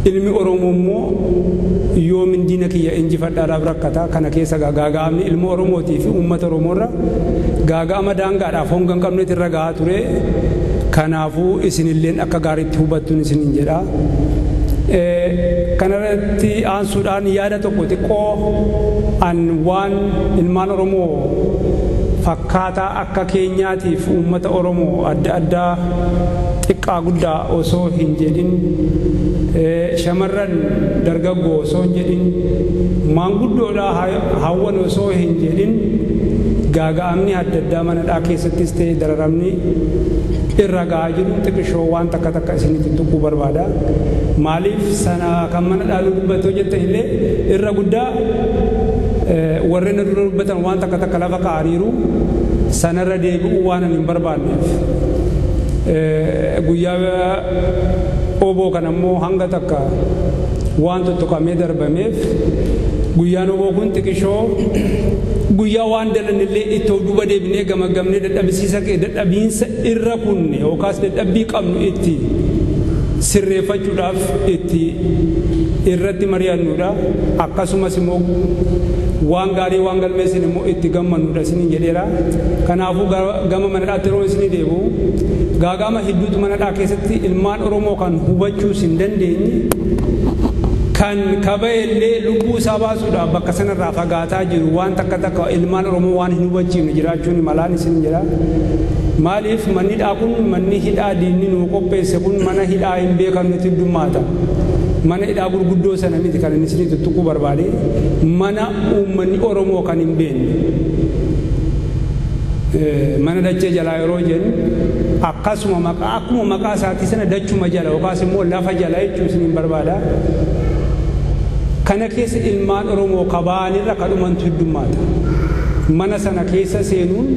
S10: Ilmi Oromoo immoo yoomin diina kiyya injifadhaadhaaf rakkata. Kana keessa gaaga'amni ilma Oromootii fi uummata Oromoorra gaaga'ama daangaadhaaf honga hin qabnetti irra gahaa ture. Kanaafuu isinilleen akka gaariitti hubattuun isiniin jedha. Kanarratti aansuudhaan yaada tokko xiqqoo an waan ilmaan Oromoo fakkaataa akka keenyaatiif uummata Oromoo adda addaa xiqqaa guddaa osoo hin jedhin shamarran dargaggoo osoo hin jedhin maanguddoodhaa hawwan osoo hin jedhin gaaga'amni adda addaa manadhaa keessattis ta'e dararamni irra gahaa jiru xiqishoo waan takka takka isinitti tuquu barbaada. Maaliif sana kan mana dhaaluu dubbatoo jettan illee irra guddaa warreen dura dubbatan waan takka takka lafa kaa'aniiru sanarra deebi'uu waan ani hin barbaanneef. Guyyaa oboo kana immoo hanga takka waan tuttuqamee darbameef guyyaan oboo kun xiqishoo guyyaa waan dalanillee itti duuba deebinee gamagamnee dadhabsiisa dadhabiinsa irra kunne yookaas dadhabbii qabnu itti sirreeffachuudhaaf itti irratti mari'annuudha. Akkasumas immoo waan gaarii waan galmeessin immoo itti gammannuudha isiniin jedheera. Kanaafuu gama manadhaatti yeroo isinii deebi'u gaaga'ama hedduutu manadhaa keessatti ilmaan Oromoo kan hubachuus hin dandeenye kan kaba'ellee lubbuu isaa baasuudhaaf bakka sanarraa fagaataa jiru waan takka takka ilmaan Oromoo waan hin hubachiifne jiraachuun malaan isin jedha. Maaliif manni hidhaa kun manni hidhaa diinni nuu qopheesse kun mana hidhaa hin beekamnetti heddummaata. Mana hidhaa gurguddoo sana miti kan inni isinii tuttuquu barbaade mana uummanni Oromoo kan hin beekne. Mana dachee jalaa yeroo jennu akkasuma maqaa akkuma maqaa isaatii sana dachuma jala yookaas immoo lafa jala jechuu isiniin barbaada. Kana keessa ilmaan Oromoo kabaanirra kadhumantu heddummaata. Mana sana keessa seenuun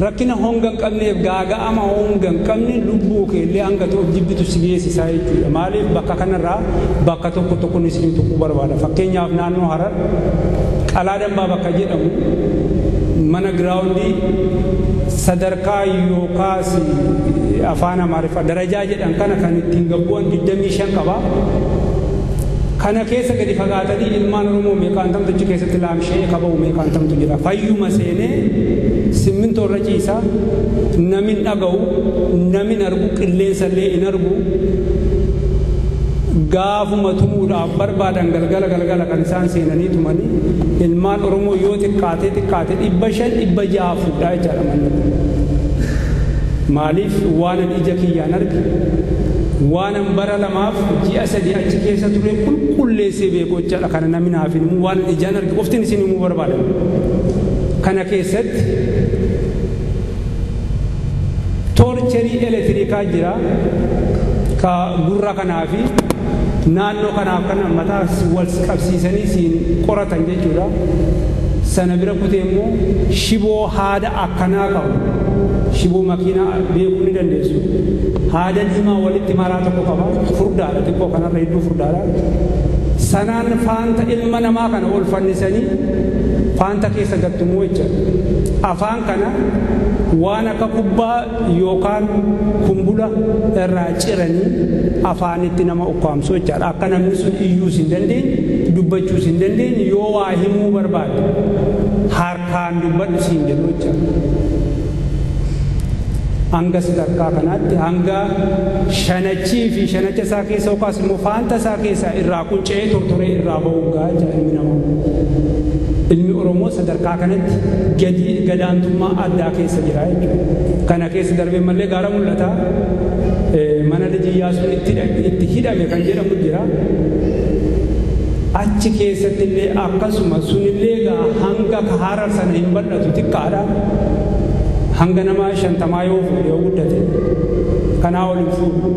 S10: rakkina honga hin qabneef gaaga'ama honga hin qabne lubbuu keellee hanga ta'uuf jibbitu si geessisaa jechuudha. Maaliif bakka kanarraa bakka tokko tokkoon isin tuquu barbaada. Fakkeenyaaf naannoo Harar Qalaa Dambaa bakka jedhamu mana giraawundii sadarkaa yookaas afaan Amaariffaa darajaa jedhan kana kan ittiin gabbu'an 25 qaba. Kana keessa gadi fagaatanii ilmaan Oromoo meeqaan tamtu achi keessatti laamshee qaba'u meeqaan tamtu jira. Fayyuma seenee simmintoo irra ciisa namin dhaga'u namin argu qilleensa illee hin argu gaafuma tumuudhaaf barbaadan galgala galgala kan isaan seenanii tumanii ilmaan Oromoo yoo xiqqaatee xiqqaate 500 600 fuudhaa jechaadha manni kun. Maaliif waan ani ija kiyyaan arge waan an bara 2 ji'a 3 achi keessa ture qulqulleessee beeku jechaadha. Kana namni naaf hin himu waan ijaan arge qoftiin isin himuu barbaadan. Kana keessatti toorcherii elektirikaa jira ka gurra kanaa fi naannoo kanaaf kana mataa wal qabsiisanii siin qoratan jechuudha. Sana bira kutee immoo shiboo haada akkanaa qabu. Shiboo makiinaa beekuu ni dandeessu. Haada diimaa walitti maraa tokko qaba. Furdaadha xiqqoo kanarra hedduu furdaadha. Sanaan faanta ilma namaa kana ol fannisanii faanta keessa gattumuu jecha. Afaan kana waan akka kubbaa yookaan kumbula irraa ciranii afaanitti nama ukkaamsu jechaadha. Akka namni sun iyyuus hin dandeenye, dubbachuus hin dandeenye yoo waa himuu barbaade harkaan dubbadhu siin jedhu jechaadha. Hanga sadarkaa kanaatti hanga shanachii fi shanacha isaa keessa yookaas immoo faanta isaa keessa irraa qunca'ee tortoree irraa ba'uu gahaa jira ilmi namaa. Ilmi Oromoo sadarkaa kanatti gadi gadaantummaa addaa keessa jira jechuudha. Kana keessa darbee malee gaara mul'ata. Mana Liji Iyyaasuun itti hidhame kan jedhamu jira. Achi keessatti illee akkasuma sunillee egaa hanga Harar sana hin bal'atu xiqqaadha. Hanga nama 50 yoo fuudhe yoo guddate kanaa ol hin fuudhu.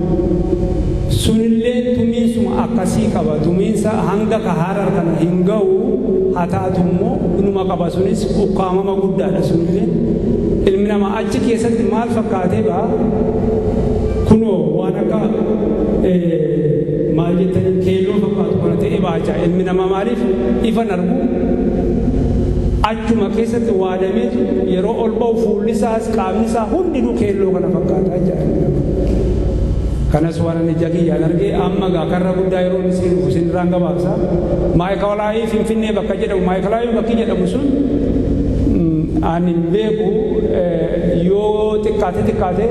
S10: Sunillee tumiinsuma akkasii qaba. Tumiinsa hanga Harar kana hin ga'u haa taatu immoo inuma qaba sunis ukkaamama guddaadha sunillee. Ilmi namaa achi keessatti maal fakkaatee ba'a? Kunoo waan akka maal jettanii keelloo fakkaatu kana ta'ee ba'a. Ilmi namaa maaliif ifan argu? Achuma keessatti waadameetu yeroo ol ba'u fuulli isaas qaamni isaa hundinuu keelloo kana fakkaata jechuudha. Kanas waan ani ija kiyyaan argee amma gaa karra guddaa yeroo inni siin dhufu isin irraan gabaabsa. Maayikalaayii Finfinnee bakka jedhamu maayikalaayii bakki jedhamu sun ani hin beeku yoo xiqqaate xiqqaate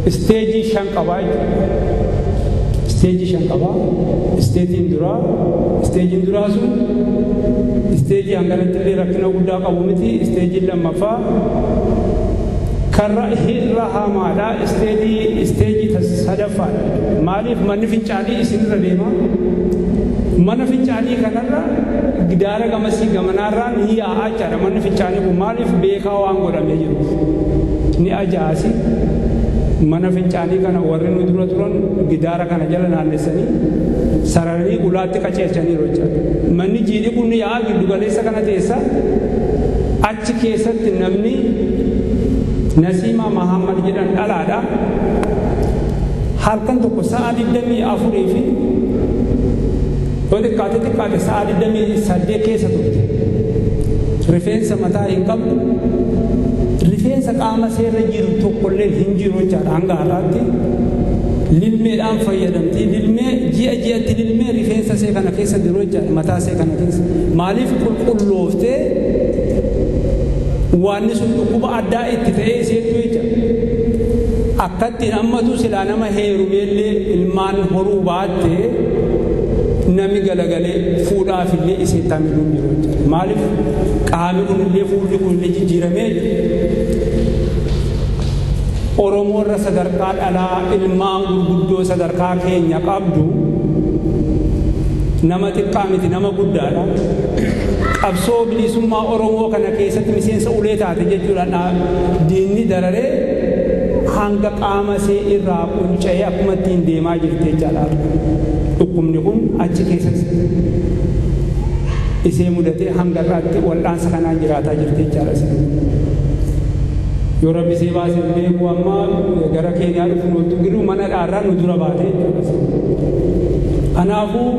S10: isteejii 5 qabaa jechuudha. Isteejii 5 qabaa. Isteejiin duraa isteejiin duraa sun isteejii hanganatti illee rakkina guddaa qabu miti. Isteejiin lammaffaa karra irra hamaadha. Isteejii sadaffaadha. Maaliif manni fincaanii isinirra deema? Mana fincaanii kanarra gidaara gamasii gamanaarraa ni yaa'aa jechaadha. Manni fincaanii kun maaliif beekaa waan godhamee jiruuf ni ajaa'asi. Mana fincaanii kana warri nu dura turan gidaara kana jala naannessanii sararanii ulaatti qaceelchaniiru jechaadha. Manni jiidhi kun ni yaa'aa giddu galeessa kana teessa achi keessatti namni Nasiima Mahammad jedhan dhalaadha. Halkan tokko sa'a 24 fi yoo xiqqaate xiqqaate sa'a 28 keessa turte. Rifeensa mataa hin qabdu. Rifeensa qaama seerra jiru tokkollee hin jiru jechaadha hanga har'aatti. Lilmeedhaan fayyadamti. Lilmee ji'a ji'atti lilmee rifeensa see kana keessa jiru jechaadha mataa see kana keessa. Maaliif qulqullooftee waanni sun dhukkuba addaa itti ta'ee isheetu jecha. Akkattiin ammatu silaa nama heerumeellee ilmaan horuu baattee namni galagalee fuudhaafillee isheetti hamiluun jiru jechuudha. Maaliif qaamni kunillee fuulli kunillee jijjiiramee jira. Oromoo irra sadarkaa dhalaa ilmaan gurguddoo sadarkaa keenya qabdu nama xiqqaa miti nama guddaadha. Qabsoo bilisummaa Oromoo kana keessatti miseensa ulee taate jechuudha. Diinni dararee hanga qaama see irraa qunca'ee akkuma ittiin deemaa jirti jechaadha. Dhukkubni kun achi keessatti isee mudatee hanga irraatti wal'aansa kanaan jiraataa jirti jechaadha. Yoo rabbi see baasee beeku amma gara Keeniyaa dhufu nutti giru mana dhaarraa nu dura baatee jechuudha. Kanaafuu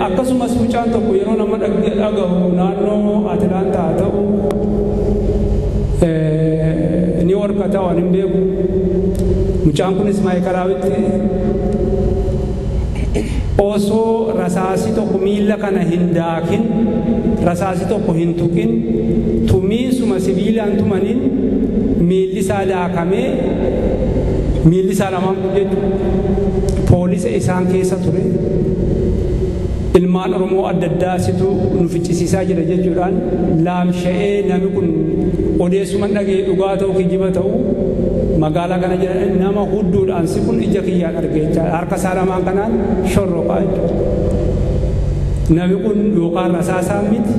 S10: akkasumas mucaan tokko yeroo nama dhagahu naannoo Atilaantaa haa ta'u ni warqata waan hin beeku. Mucaan kunis maayikalaawwitti osoo rasaasi tokko miilla kana hin daakin rasaasi tokko hin tuqin tumiinsuma sibiilaan tumaniin miilli isaa daakamee miilli isaa lamaan kun jechuudha. Poolisa isaan keessa ture ilmaan Oromoo adda addaa situ nu ficcisiisaa jira jechuudhaan laamsha'ee namni kun odeessuma dhagee dhugaa ta'u kijiba ta'u magaalaa kana jira nama hudduudhaan si kun ija kiyyaan argee jechaadha. Harka isaa lamaan kanaan shorroqaa jechuudha. Namni kun yookaan rasaasaa miti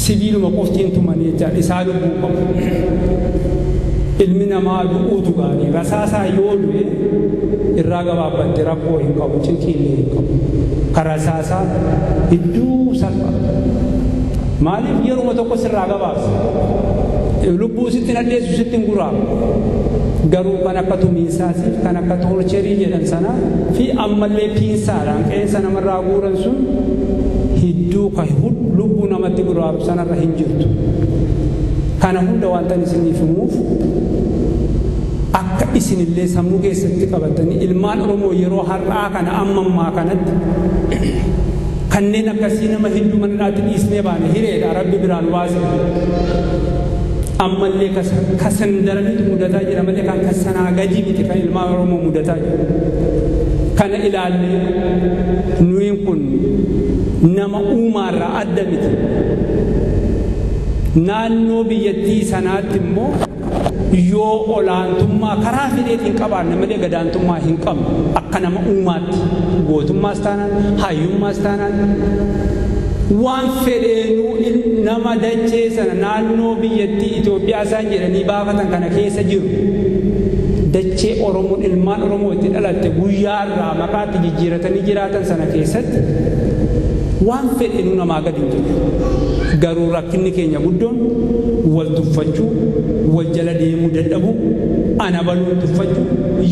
S10: sibiiluma qoftiin tumanii jechaadha. Isaa lubbuu qabu. Ilmi namaa du'uutu gaarii rasaasaa yoo du'e irraa gabaabbatte rakkoo hin qabu cinqiillee hin qabu. Kan rasaasaa hedduu salpha. Maaliif yeruma tokko sirraa gabaabsa. Lubbuu sitti nadheessu sitti hin guraabu. Garuu kan akka tumiinsaatiif kan akka toorcherii jedhan sana fi ammallee piinsaadhaan qeensa namarraa guuran sun hidduu kan lubbuu namatti guraabu sanarra hin jirtu. Kana hunda wanta isiniif himuuf akka isinillee sammuu keessatti qabatanii ilmaan Oromoo yeroo har'aa kana amma ammaa kanatti kanneen akkasii nama hedduu mana hidhaatti dhiisnee baane hireedha Rabbi biraan baase. Ammallee kasan daranitu mudataa jira malee kan kasanaa gadi miti kan ilmaan Oromoo mudataa jiru. Kana ilaallee nuyin kun nama uumaarraa adda miti. Naannoo biyyattii sanaatti immoo yoo olaantummaa karaa fedheetiin qabaanne malee gadaantummaa hin qabnu akka nama uumaatti gootummaas taanaan hayyummaas taanaan waan fedheenuu nama dachee sana naannoo biyyattii Itoophiyaa isaan jedhanii baafatan kana keessa jiru dachee Oromoon ilmaan Oromoo itti dhalatte guyyaarraa maqaatti jijjiiratanii jiraatan sana keessatti waan fedheenuu namaa gadi hin jiru. Garuu rakkinni keenya guddoon wal tuffachuu, wal jala deemuu dadhabuu, ana baluun tuffachuu,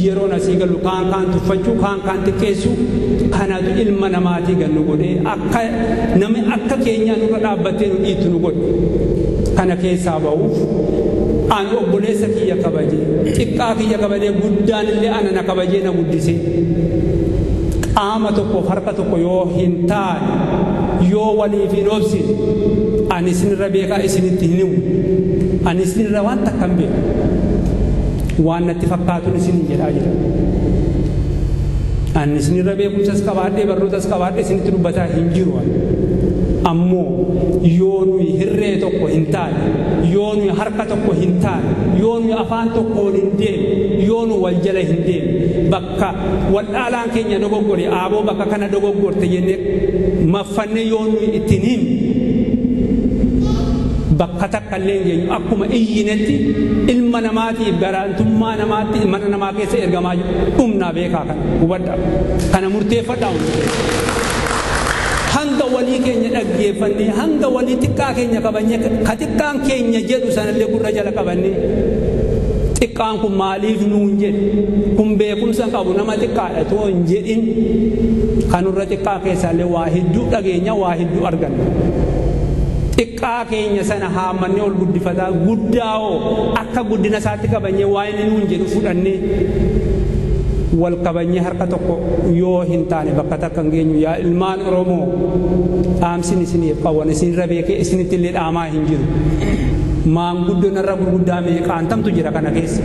S10: yeroon asii galu kaan kaan tuffachuu, kaan kaan xiqqeessuu kanatu ilma namaatii gannu godhee akka namni akka keenyaa nurra dhaabbattee nu dhiittu nu godhe. Kana keessaa ba'uuf ani obboleessa kiyya kabajee, xiqqaa kiyya kabajee, guddaan illee ana na kabajee na guddisee qaama tokkoof harka tokko yoo hin taane yoo waliif hin obsine ani isinirra beekaa isinitti hin himu. Ani isinirra waan takka hin beeku. Waan natti fakkaatuun isinin jedhaa jira. Ani isinirra beekumsas qabaadhee barnootas qabaadhee isinitti dubbataa hin jiru. Ammoo yoo nuyi hirree tokko hin taane, yoo nuyi harka tokko hin taane, yoo nuyi afaan tokkoon hin deemne, yoo nu wal jala hin deemne, bakka wal dhaalaan keenya dogoggore, aaboo bakka kana dogoggorte jennee maffannee yoo nuyi ittiin himne bakka takka illee hin geenyu. Akkuma iyyinetti ilma namaatiif garaantummaa namaatti mana namaa keessa ergamaa jiru dhumnaa beekaa kana hubadhaa kana murteeffadhaa. Hanga walii keenya dhaggeeffannee hanga walii xiqqaa keenya qabannee ka xiqqaan keenya jedhu sanallee gurra jala qabannee xiqqaan kun maaliif nuun jedhe kun beekumsa qabu nama xiqqaadha too hin jedhin kanurra xiqqaa keessaallee waa hedduu dhageenya waa hedduu arganna. Xiqqaa keenya sana haammannee ol guddifataa guddaa hoo akka guddina isaatti qabannee waa inni nuun jedhu fudhannee wal qabannee harka tokko yoo hin taane bakka takka hin geenyu. Yaa ilmaan Oromoo dhaamsin isiniif qaban isinirra beekee isinitti illee dhaamaa hin jiru. Maanguddoo narra gurguddaa meeqaantamtu jira kana keessa.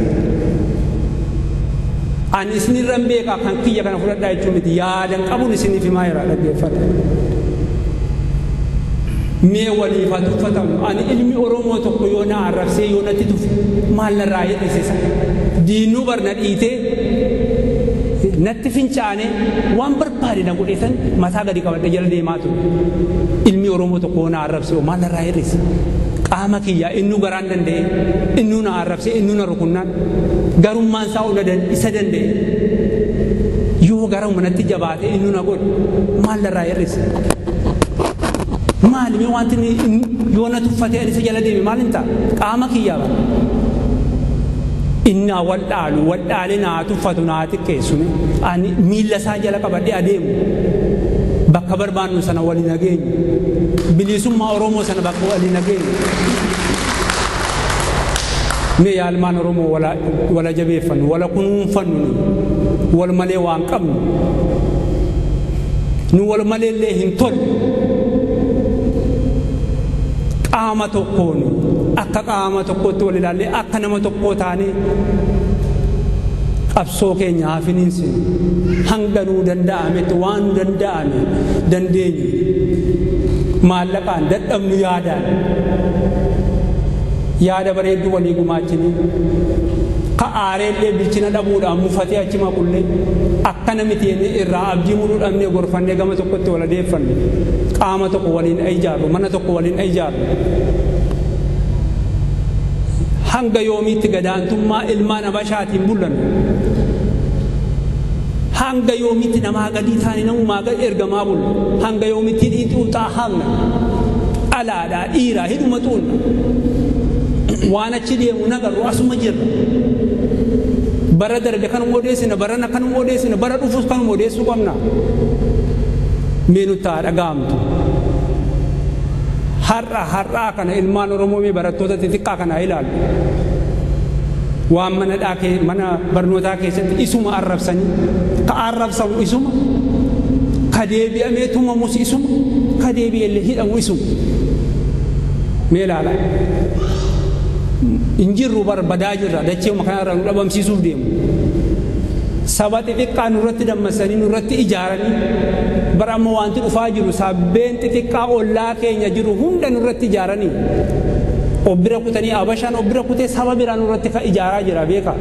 S10: Ani isinirra hin beekaa kan kiyya kana fudhadhaa jechuun miti yaadan qabuun isiniif himaa jira dhaggeeffadha. Mee waliif haa tuffatamu. Ani ilmi Oromoo tokko yoo na arrabsee yoo natti tufe maal narraa hir'isisa? Diinuu barna dhiitee natti fincaane waan barbaade na godhe san mataa gadi qabadhe jala deemaa ture. Ilmi Oromoo tokko yoo na arrabsee maal narraa hir'isa? Qaama kiyyaa innuu garaan danda'e, innuu na arrabsee, innuu na rukunnaan garummaan isaa isa danda'e. Yoo gara manatti jabaate innuu na godhe maal narraa hir'isa? Maali mee wanti yoo na tuffatee ani isa jala deeme maal hin ta'a? Qaama kiyyaa bara. Innaa wal dhaalu, wal dhaalee naa tuffatu naa xiqqeessu ani miilla isaa jala qabadhee adeemu. Bakka barbaannu sana waliin nageenyu. Bilisummaa Oromoo sana bakka waliin nageenyu. Mee yaa ilmaan Oromoo wala jabeeffannu, wala kunuunfannu, wal malee waan qabnu. Nu wal malee illee hin tollu. Qaama tokkoon akka qaama tokkootti wal ilaallee akka nama tokkoo taanee qabsoo keenya haa finiinsinu. Hanga nuu danda'ametti waan nu danda'ame dandeenyu maallaqaan dadhabnu yaadaan yaada bareedduu walii gumaachinee ka aareellee bilchina dhabuudhaan mufatee achi maqullee akkana miti jennee irraa abdii muruu dhabnee gorfannee gama tokkotti wal adeeffanne qaama tokko waliin ijaarru mana tokko waliin ijaarru. Hanga yoomiitti gadaantummaa ilmaan Habashaatiin bullannu? Hanga yoomiitti namaa gadii taane namumaa gad ergamaa bullu? Hanga yoomiitti hidhii xuuxaa haqna? Dhalaadhaa dhiiraa hidhuma xuunna. Waan achi deemu nagarru asuma jirra. Bara darbe kanuma odeessina, barana kanuma odeessina, bara dhufus kanuma odeessuu qabna. Mee nutti haa dhaga'amtu. Har'a har'aa kana ilmaan Oromoo mee barattoota xixiqqaa kana ilaalu. Waan mana mana barnootaa keessatti isuma arrabsanii, ka arrabsamu isuma, ka deebi'amee tumamus isuma, ka deebi'ellee hidhamu isuma. Mee ilaala. Injirru barbadaa jirra dachee kanarra nu dhabamsiisuuf deemu. Saba xixiqqaa nurratti dammasanii nurratti ijaaranii bara amma wanti dhufaa jiru sabbeen xixiqqaa ollaa keenya jiru hunda nurratti ijaaranii obbira kutanii abashaan obbira kutee saba biraa nurratti ijaaraa jira beeka.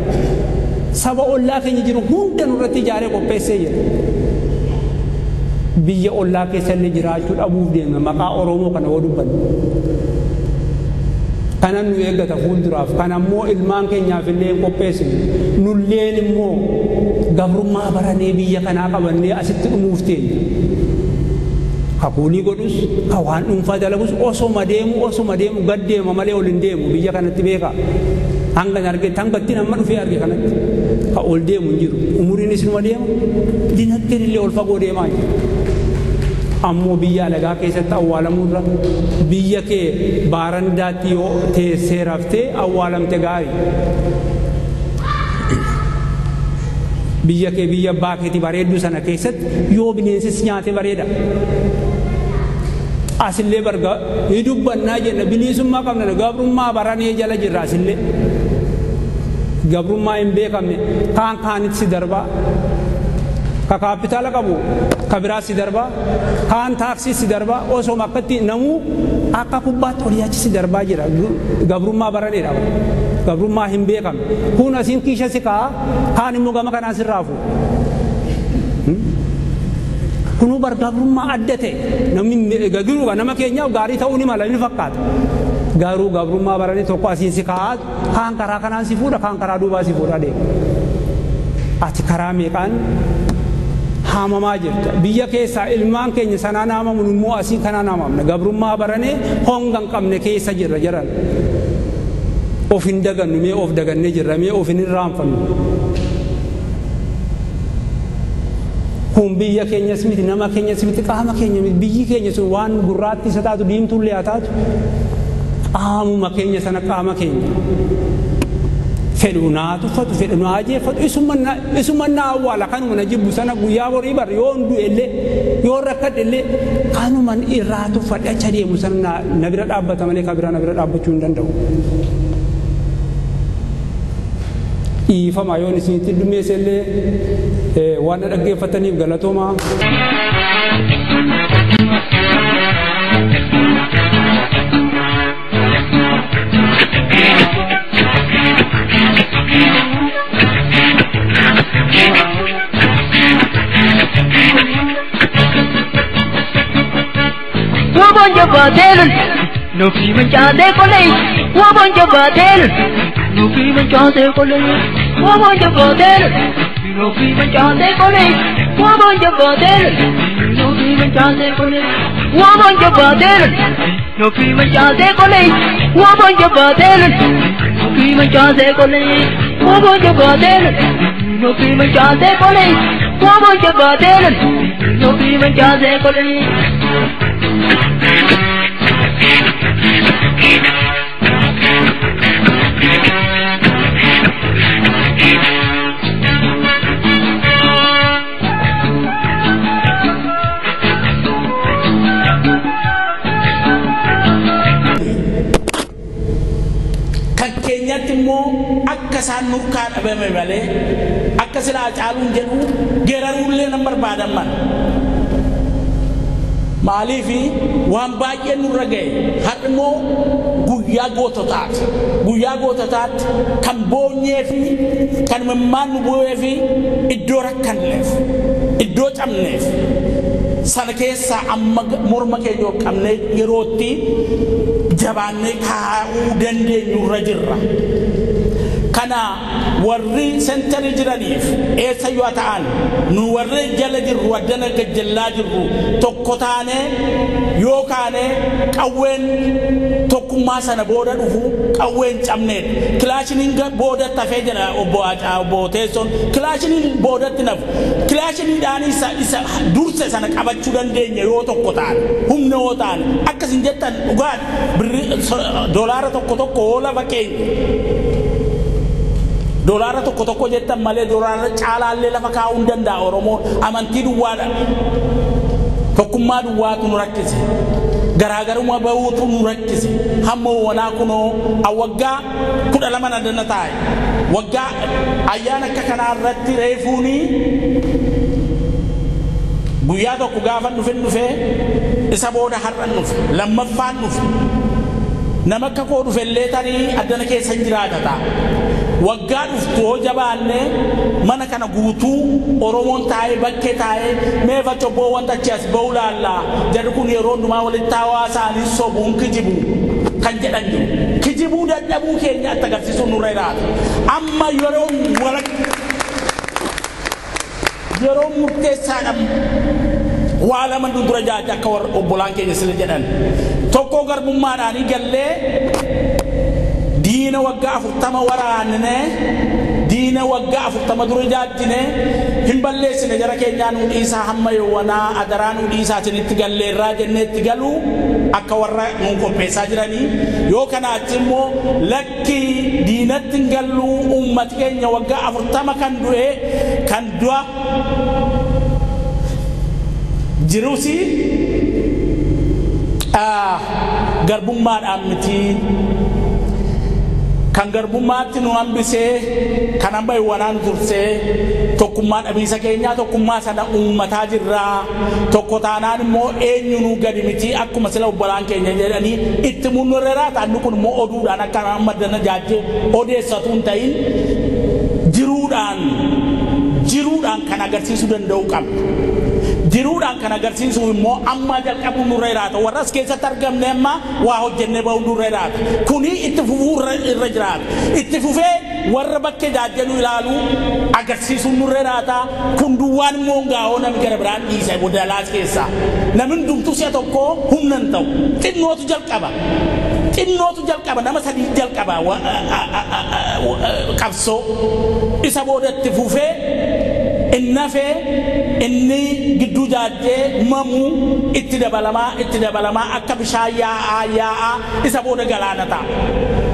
S10: Saba ollaa keenya jiru hunda nurratti ijaaree qopheessee jira. Biyya ollaa keessallee jiraachuu dhabuuf deemna maqaa Oromoo kana yoo dubbannu. Kanan nu eeggata fuulduraaf kan ammoo ilmaan keenyaaf illee hin qopheessinu nulleen immoo gabrummaa baranee biyya kanaa qabannee asitti dhumuuf teenya. Ka kuulii godhus ka waan dhuunfaa dalagus osoma deemu gad deema malee ol hin deemu biyya kanatti beeka. Hanga arge hanga ittiin amma dhufee arge kanatti ka ol deemu hin jiru umuriinis numa deema dinagdeen illee ol fagoo deemaa jira. Ammoo biyya alagaa keessatti awwaalamuurra biyya kee baarandaatti yoo teessee raftee awwaalamte gaarii. Biyya kee biyya abbaa keetii bareedduu sana keessatti yoo bineensis nyaate bareeda. Asillee barga ni dubbannaa jenna bilisummaa qabna gabrummaa baranee jala jirra asillee. Gabrummaa hin beekamne kaan kaanitti si darbaa. Ka kaapitaala qabu ka biraa si darbaa kaan taaksii si darbaa osoo akkatti namuu akka kubbaatti olii achi si darbaa jira gabrummaa baraneedha gabrummaa hin beekamne kun asiin kiisha si kaa'a kaan immoo gama kanaan si raafu kunuu bar gabrummaa adda ta'e namni garuu nama keenyaaf gaarii ta'uu ni mala ni fakkaata garuu gabrummaa baranee tokko asiin si kaa'a kaan karaa kanaan si fuudha kaan karaa duubaa si fuudha deema ati karaa meeqaan haamamaa jirta biyya keessaa ilmaan keenya sanaan haamamu immoo asii kanaan haamamna gabrummaa baranee honga hin qabne keessa jirra jedhan of hin dagannu mee of dagannee jirra mee of hin irraanfannu kun biyya keenyas miti nama keenyas miti qaama keenya miti biyyi keenya sun waan gurraatti isa taatu diimtuullee haa taatu qaamuma keenya sana qaama keenya. Fedhu naa tuffatu fedhu naa ajjeeffatu isuma naa awwaala kanuma na jibbu sana guyyaa borii bar yoo du'e illee yoo rakkadhe illee kanuma irraa tuffadhe achi adeemu sana na bira dhaabbata malee ka biraa na bira dhaabbachuu hin danda'u. Dhiifama yoon isinitti dhumeesse illee waan na dhaggeeffataniif galatoomaa.
S8: Nufi mancaase kolee, wabon jabaateel. Nufi mancaase kolee, wabon jabaateel. Nufi mancaase kolee, wabon jabaateel. Nufi mancaase kolee, wabon jabaateel. Nufi mancaase kolee, wabon jabaateel. Nufi mancaase kolee, wabon jabaateel. Nufi mancaase kolee, wabon jabaateel. Nufi mancaase kolee.
S11: Kan keenyatti immoo akka isaan nurkaa dhabame malee akka silaa caaluun jedhu geeraruullee nan barbaadan mana. Maaliifi waan baay'ee nurra ga'e har'i immoo guyyaa goototaati. Guyyaa goototaatti kan boonyee fi kan mimmaan nu bu'ee fi iddoo rakkanneef iddoo cabneef sana keessaa amma morma keenya ol qabnee yerootti jabaannee kaa'uu dandeenyu irra jirra. Kana warri sentarii jiraniif eessayyuu haa ta'an nu warri jala jirru addana gajjallaa jirru tokko taane yoo kaane qawween tokkummaa sana booda dhufu qawween cabneedha. Kilaashiniin boodatti hafee jira obbo Teessoon kilaashiniin boodatti nafu kilaashiniidhaan isa durse sana qabachuu dandeenya yoo tokko taane humna yoo taane akkasin jettan dhugaan doolaara tokko tokko yoo lafa keenya doolaara tokko tokko jettan malee doolaara caalaallee lafa kaa'uu hin danda'a Oromoon amantii duwwaadha. Tokkummaa duwwaatu nu rakkise. Garaagarummaa bahuutu nu rakkise. Hamma wanaa kunoo waggaa 12 adana taa'e. Waggaa ayyaana akka kanaa irratti reefuuni guyyaa tokko gaafa dhufin dhufee isa booda har'an dhufe lammaffaan dhufe. Nama akka koo dhufellee tarii addana keessa hin jiraata ta'a. Waggaa dhuftu hoo jabaanne mana kana guutuu Oromoon taa'ee bakkee taa'ee mee facobboo wanta achi as ba'uu laallaa jarri kun yeroo hundumaa walitti hawaasaanii sobuun kijibu kan jedhan jiru. Kijibuu dadhabuu keenya itti agarsiisuun nurra jiraata. Amma yeroo murteessaadha waa lama dura jaaja akka warra obbolaan keenya sila jedhan. Tokko garbummaadhaanii gallee diina waggaa 40 waraanne diina waggaa 40 dura jaajjine hin balleessine jara keenyaa nu dhiisaa hamma yoowwanaa adaraa nu dhiisaa isinitti galleerraa jennee itti galuu akka warra nu qopheessaa jiranii yoo kanaachi immoo lakki diinatti hin galluu uummati keenya waggaa 40 kan du'e kan du'a jiruusi garbummaadhaan miti. Kan garbummaatti nu hambisee kan hamba yoowwanaan tursee tokkummaa dhabiisa keenyaa tokkummaa sana uummataa jirraa tokko taanaan immoo eenyu nu gadi miti akkuma sila obbolaan keenya jedhanii itti munnurreeraa ta'anni kun immoo oduudhaan akka amma dana jaajjee odeessatu hin ta'in jiruudhaan kan agarsiisuu danda'u qabna. Jiruudhaan kan agarsiisu immoo amma jalqabu nurra jiraata. Warra as keessatti argamne amma waa hojjennee bahu nurra jiraata. Kuni itti fufuu irra jiraata. Itti fufee warra bakkee jaajjanu ilaalu agarsiisuu nurra jiraata. Kun duwwaan immoo gaa'oo namni gara biraan dhiisa Dalaas keessaa. Namni hundumtuu si'a tokko humna hin ta'u. Xinnootu jalqaba. Xinnootu jalqaba nama sadii jalqaba qabsoo isa boodatti fufee innafee inni gidduu jaajjee mamuu itti dabalamaa akka bishaan yaa'aa isa booda galaana ta'a.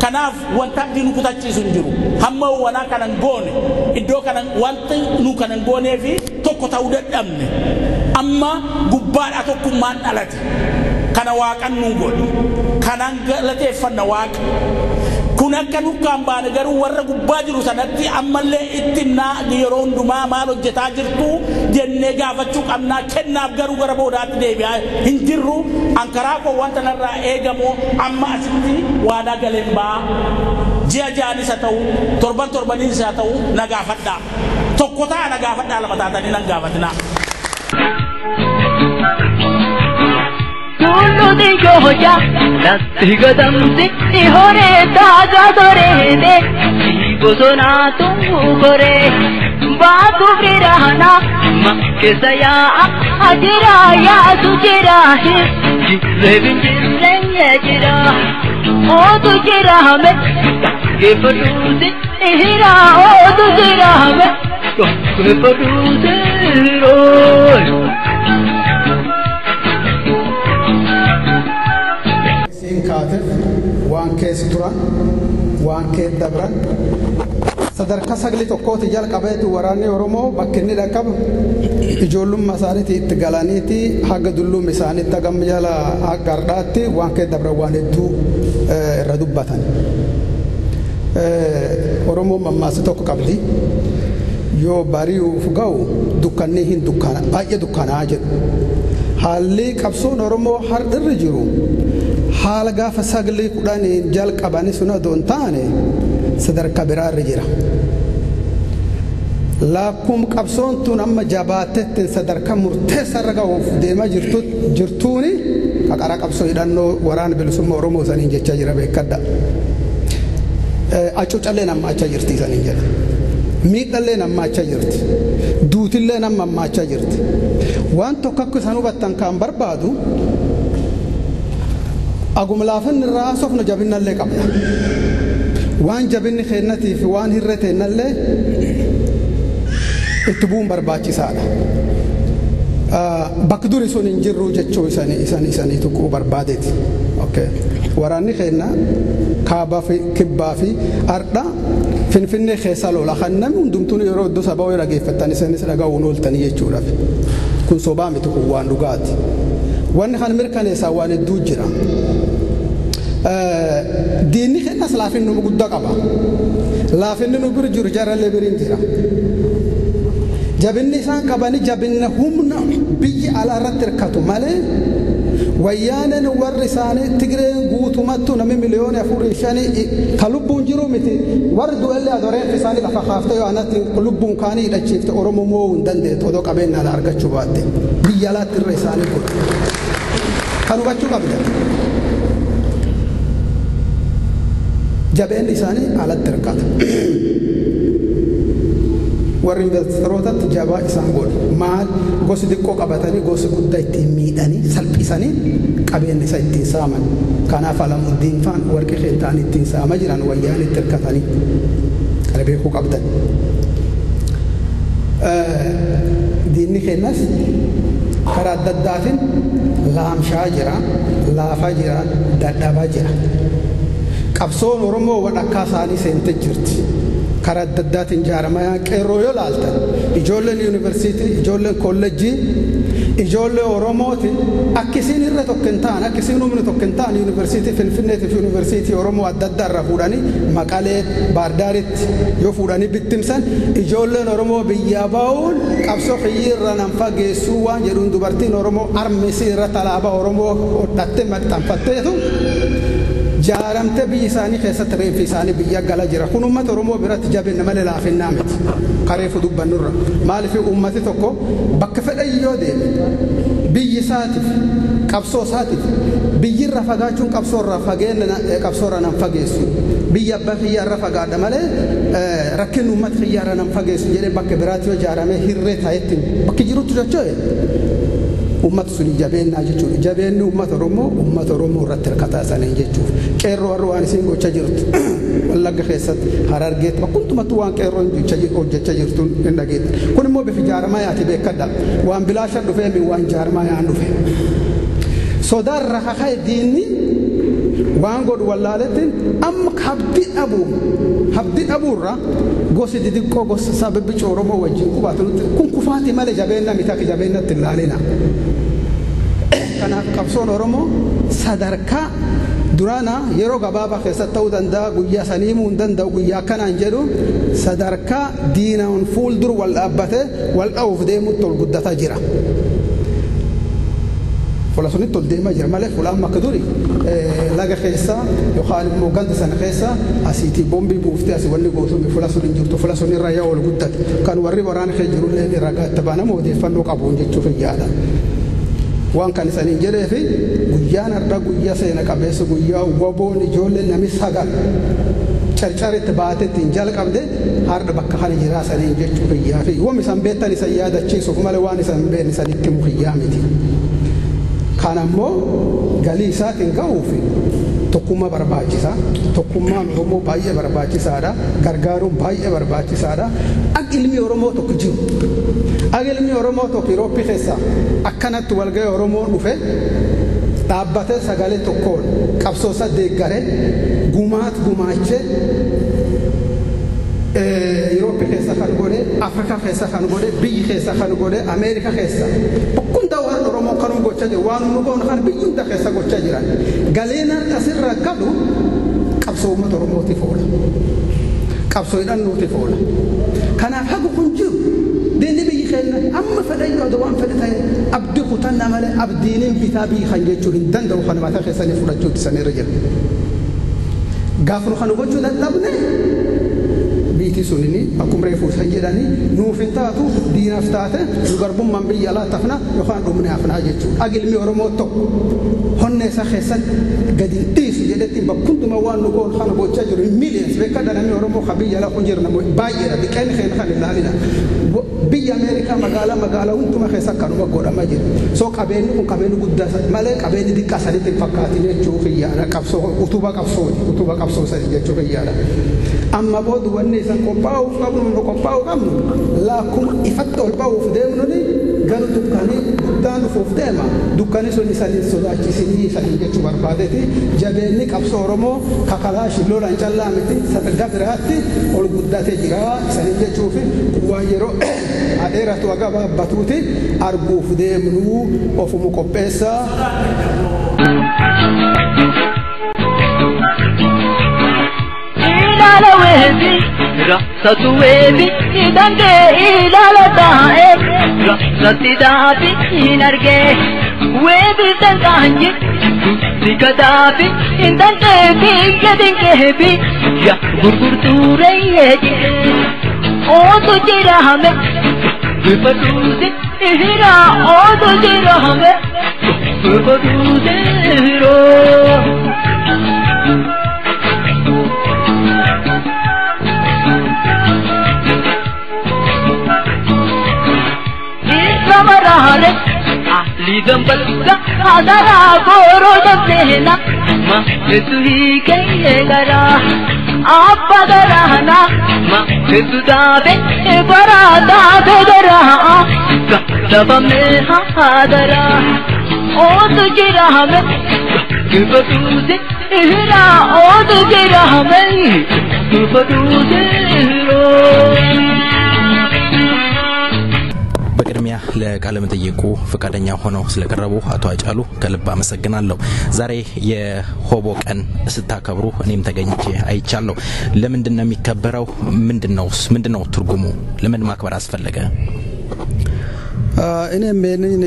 S11: Kanaaf wanta abdii nu kutachiisu hin jiru. Hamma wanaa kanan goone iddoo kanan wanti nu kanan goonee fi tokko ta'uu dadhabne amma gubbaadhaa tokkummaan dhalate. Kana waaqan nu godhe. Kanaan galateeffanna waaqa. Kun akka nukkaan baane garuu warra gubbaa jiru sanatti ammallee itti himnaa yeroo hundumaa maal hojjetaa jirtu jennee gaafachuu qabnaa kennaaf garuu gara boodaatti deebi'aa hin jirru. Ankaraa koo wanta narraa eegamu amma asitti waadaa galeen ba'a. Ji'a ja'anis haa ta'u torban torbaniis haa ta'u na gaafadhaa. Tokko ta'a na gaafadhaa lama taatanii nan gaafatinaa.
S8: Tullu diyoja latti gadamsi hore taaga dore de bosona tungu kore baatu birahana makkesaya ajira ya sujira hi jire binjire jira o tujira hame ke padu se hira o tujira hame ke padu se roy.
S4: Kaateef waan keessa turan waan keessa dabran sadarkaa sagalii tokkooti jalqabeetu waraanni Oromoo bakki inni dhaqqabu ijoollummaa isaaniitti itti galaniiti haga dulluma isaaniitti hagam jala haga hardhaatti waan keessa dabran waan hedduu irra dubbatan. Oromoon mammaasa tokko qabdi yoo bari'uuf ga'u dukkanni hin dukkana baay'ee dukkanaa jedhu. Haalli qabsoon Oromoo har'irra jiru haala gaafa sagalii kudhaniin jalqabani sun odoo hin taane sadarkaa biraa irra jira. Lakkum qabsoon tun amma jabaattetti sadarkaa murteessaa irra ga'uuf deemaa jirtuuni qaqara qabsoo hidhannoo waraana bilisummaa Oromoo saniin jechaa jira beekadha. Acuucallee hammaachaa jirti isaniin jedha. Miidhallee hammaachaa jirti. Duutillee hammaachaa jirti. Waan tokko akka isaan hubattan kan barbaadu aguma laafinni irraa haasofnu jabinnallee qabna. Waan jabinni keennatii fi waan hirree teennallee itti bu'uun barbaachisaadha. Bakki duri sun hin jirru jechuu isanii tuquu barbaadeeti. Waraanni keenna kaabaa fi kibbaa fi ardha Finfinnee keessa lola kan namni hundumtuun yeroo iddoo sabaa yoo dhageeffattan isinis dhaga'uun ooltanii jechuudhaaf. Kun sobaa miti, kun waan dhugaati. Wanni kan mirkaneessaa waan hedduu jira. Diinni keenyas laafinni nu guddaa qaba. Laafinni nu bira jiru jarallee biriin jira. Jabinni isaan qabani jabinna humna biyya alaa irratti hirkatu malee wayyaaneen warri isaanii Tigreen guutumattu namni 4,5 miliyoona ka lubbuun jiru miti, warri du'ellee adoreen isaanii lafa kaaftee yoo anatti lubbuun kaanii hidhachiifte Oromoo moo hin dandeettu odoo qabeenya alaa argachuu baatte biyya alaatti irra isaanii godhu. Kan hubachuu qabda. Jabeenni isaanii alatti hirkata. Warri investorootatti jabaa isaan godhu. Maal gosi xiqqoo qabatanii gosi guddaa ittiin miidhanii salphisanii qabeenya isa ittiin saaman. Kanaaf Alamuddiin faan warqii qeenxaan ittiin saama jiran wayyaan itti hirkatanii. Kana beekuu qabdan. Diinni keenyas karaa adda addaatiin laamshaa jira, laafaa jira, dadhabaa jira. Qabsoon Oromoo walakkaa isaanii seentee jirti. Karaa adda addaatiin jaaramaa qeerroo yoo laaltan, ijoolleen yuunivarsiitii, ijoolleen kolleejjii, ijoollee Oromooti akkisiin irra tokko hin ta'an, akkisiin humni tokko hin ta'an, yuunivarsiitii Finfinneetii fi yuunivarsiitii Oromoo adda addaa irraa fuudhanii Maqalee, Baardaaritti yoo fuudhanii bittimsan, ijoolleen Oromoo biyyaa ba'uun qabsoo kiyyii irra nan fageessuu waan jedhuun, dubartiin Oromoo armisii irratti alaabaa Oromoo hodhattee maxxanfatteetu jaaramtee biyyi isaanii keessatti reenfi isaanii biyya gala jira. Kun uummata Oromoo biratti jabinna malee laafinnaa miti. Kareefu dubbannurra. Maaliif uummati tokko bakka fedhan yoo deeme biyyi isaatiif, qabsoo isaatiif biyyirra fagaachuun qabsoorra fageenya qabsoorra nan fageessu. Biyya abbaa kiyyaarra fagaadha malee rakkinni uummata kiyyaarra nan fageessu jedhee bakka biraatti yoo jaaramee hirree ta'etti bakki jirutti socho'e uummata suni jabeennaa jechuudha. Jabeenni uummata Oromoo irratti hirkataa saniin jechuudha. Qeerroo warri waan isin gochaa jirtu Wallagga keessatti, Harargeetti, bakka hundumattuu waan qeerroon hojjechaa jirtu hin dhageettan. Kun immoo bifa jaarmaa yaati beekadha. Waan bilaasha dhufee mi, waan jaarmaa yaan dhufe. Sodaarra kaka'e diinni waan godhu wallaaletti amma habdii dhabuurra gosi xixiqqoo gosa sababbicha Oromoo wajjin qubatu nutti kun kufaatii malee jabeenna miti, akka jabeennatti hin laalina. Kanaaf qabsoon Oromoo sadarkaa duraana yeroo gabaabaa keessatti ta'uu danda'a, guyyaa sanii himuu hin danda'u, guyyaa akkanaan jedhu, sadarkaa diinaan fuuldur wal dhaabbatee wal dha'uuf deemutti ol guddataa jira. Fuula sunitti ol deemaa jira malee fuula amma akka duri laga keessa yookaan immoo ganda sana keessa asiitii boombii buuftee asii wanni gootuun fuula sun hin jirtu, fuula sun irra yaa ol guddate kan warri waraana kee jirullee ragaa itti baanamu odeeffannoo qabuun jechuuf hin yaada. Waan kan isaniin jedhee fi guyyaan har'a guyyaa seena qabeessa, guyyaa waboon ijoollee nami sagal carcaritti baatee ittiin jalqabde har'a bakka kana jiraa saniin jechuuf hiyyaa fi waan isan beektan isan yaadachiisuuf malee waan isan hin beekne isanitti himu hiyyaa miti. Kan ammoo galii isaatiin ga'uuf tokkummaa barbaachisa. Tokkummaan Oromoo baay'ee barbaachisaadha. Gargaaruun baay'ee barbaachisaadha. Akka ilmi Oromoo tokko jiru. Akka ilmi Oromoo tokko Yurooppii keessa akkanatti walga'ee Oromoon dhufe dhaabbatee sagalee tokkoon qabsoosa deeggaree gumaat gumaachee Yurooppii keessa kan godhe, Afrikaa keessa kan godhe, biyyi keessa kan godhe, Ameerika keessa. Hunda warra Oromoo kanuu gochaa jiru. Waan nu goonu kan biyyi hunda keessa gochaa jiran. Galeen asirra galu qabsoo uummata Oromootiif oola. Qabsoo hidhannootiif oola. Kanaaf hagu kun jiru diinni biyyi keenya amma fedhe yoo waan fedhe ta'e abdii kutannaa malee abdiiniin bitaa biyyi kan jechuu hin danda'u, kan mataa keessanii fudhachuutti sanirra jira. Gaaf nu kana gochuu dadhabne biitii sunini akkuma reefuu isan jedhanii nuuf hin taatu, diinaaf taate, nu garbummaan biyya alaa tafna yookaan dhumne hafnaa jechuudha. Agi ilmi Oromoo tokko honnee isaa keessatti gadi hin dhiisu jedhetti bakka hundumaa. Mootummaa waan nu goon kana gochaa jiru millions beekadha. Namni Oromoo ka biyya ala kun jiru namoonni baay'eedha. Xiqqeen keenya kan ilaalina. Biyya Ameerikaa magaalaa magaalaa hunduma keessa akkanuma godhamaa jira. So qabeenyi kun qabeenyi guddaa malee qabeenyi xiqqaa sanitti hin fakkaatin jechuu kiyyaadha. Qabsoo utubaa qabsooti, utubaa qabsoo sadi jechuu kiyyaadha. Amma booda wanni isan qophaa'uuf qabnu, nu qophaa'uu qabnu, laakkuma ifatti ol ba'uuf deemnuni galu dukkanii guddaan dhufuuf deema. Dukkani sun isaniin sodaachisinii isaniin jechuu barbaadeeti. Jabeenni qabsoo Oromoo kakalaashi lolaan callaa miti, sadarkaa biraatti ol guddatee jira isaniin jechuufi. Waan yeroo adeeratu haga baabbatuuti arguuf deemnuu ofumu qopheessaa.
S8: Ilaala weebi, rasatu weebi, dandee ilaala taa'e, rasatti daabi hin argee, weebi dandaanyi, dika daabi hin dandee biyya dinqeebi, ya gurgurtuure yeejee, ootu jiraame, bifa duute hira, ootu jiraame, bifa duute hiroo. Samarahare ali gambal adara goro dabena ma tuhi kayegara apagarahana ma tudabe barada bedara daba me hadara o tujhe raah mein तुझे hira o tujhe raah mein तुझे रो.
S3: በቅድሚያ ለቃለ መጠይቁ ፈቃደኛ ሆነው ስለቀረቡ አቶ አጫሉ ከልብ አመሰግናለሁ። ዛሬ የሆቦ ቀን ስታከብሩ እኔም ተገኝቼ አይቻለሁ። ለምንድን ነው የሚከበረው? ምንድነው ትርጉሙ? ለምን ማክበር አስፈለገ?
S4: እኔም ይህንን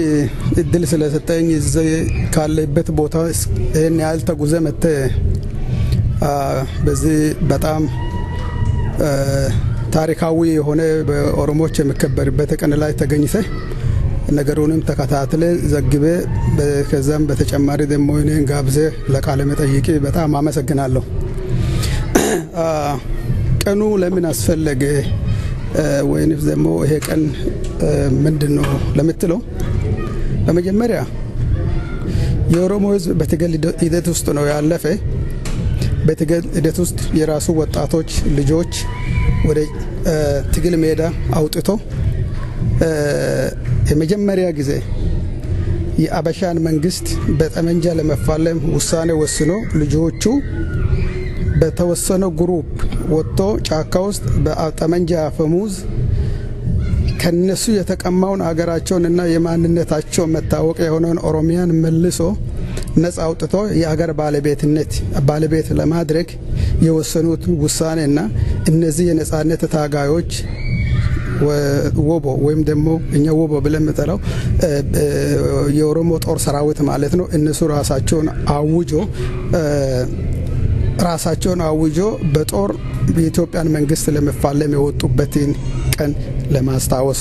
S4: እድል ስለሰጠኝ እዚህ ካለበት ቦታ ይህን ያህል ተጉዘ መጥተህ በዚህ በጣም ታሪካዊ የሆነ በኦሮሞዎች የሚከበርበት ቀን ላይ ተገኝተህ ነገሩንም ተከታትለ ዘግበ ከዛም በተጨማሪ ደግሞ እኔን ጋብዘህ ለቃለ መጠይቅ በጣም አመሰግናለሁ። ቀኑ ለምን አስፈለገ ወይንም ደግሞ ይሄ ቀን ምንድነው ለምትለው፣ በመጀመሪያ የኦሮሞ ሕዝብ በትግል ሂደት ውስጥ ነው ያለፈ። በትግል ሂደት ውስጥ የራሱ ወጣቶች ልጆች ወደ ትግል ሜዳ አውጥቶ የመጀመሪያ ጊዜ የአበሻን መንግስት በጠመንጃ ለመፋለም ውሳኔ ወስኖ ልጆቹ በተወሰነ ግሩፕ ወጥቶ ጫካ ውስጥ በጠመንጃ አፈሙዝ ከነሱ የተቀማውን አገራቸውንና የማንነታቸው መታወቂያ የሆነውን ኦሮሚያን መልሶ ነጻ አውጥቶ የአገር ባለቤትነት ባለቤት ለማድረግ የወሰኑት ውሳኔና እነዚህ የነጻነት ታጋዮች ወቦ ወይም ደግሞ እኛ ወቦ ብለን የምንጠራው የኦሮሞ ጦር ሰራዊት ማለት ነው። እነሱ ራሳቸውን አውጆ በጦር የኢትዮጵያን መንግስት ለመፋለም የወጡበትን ቀን ለማስታወስ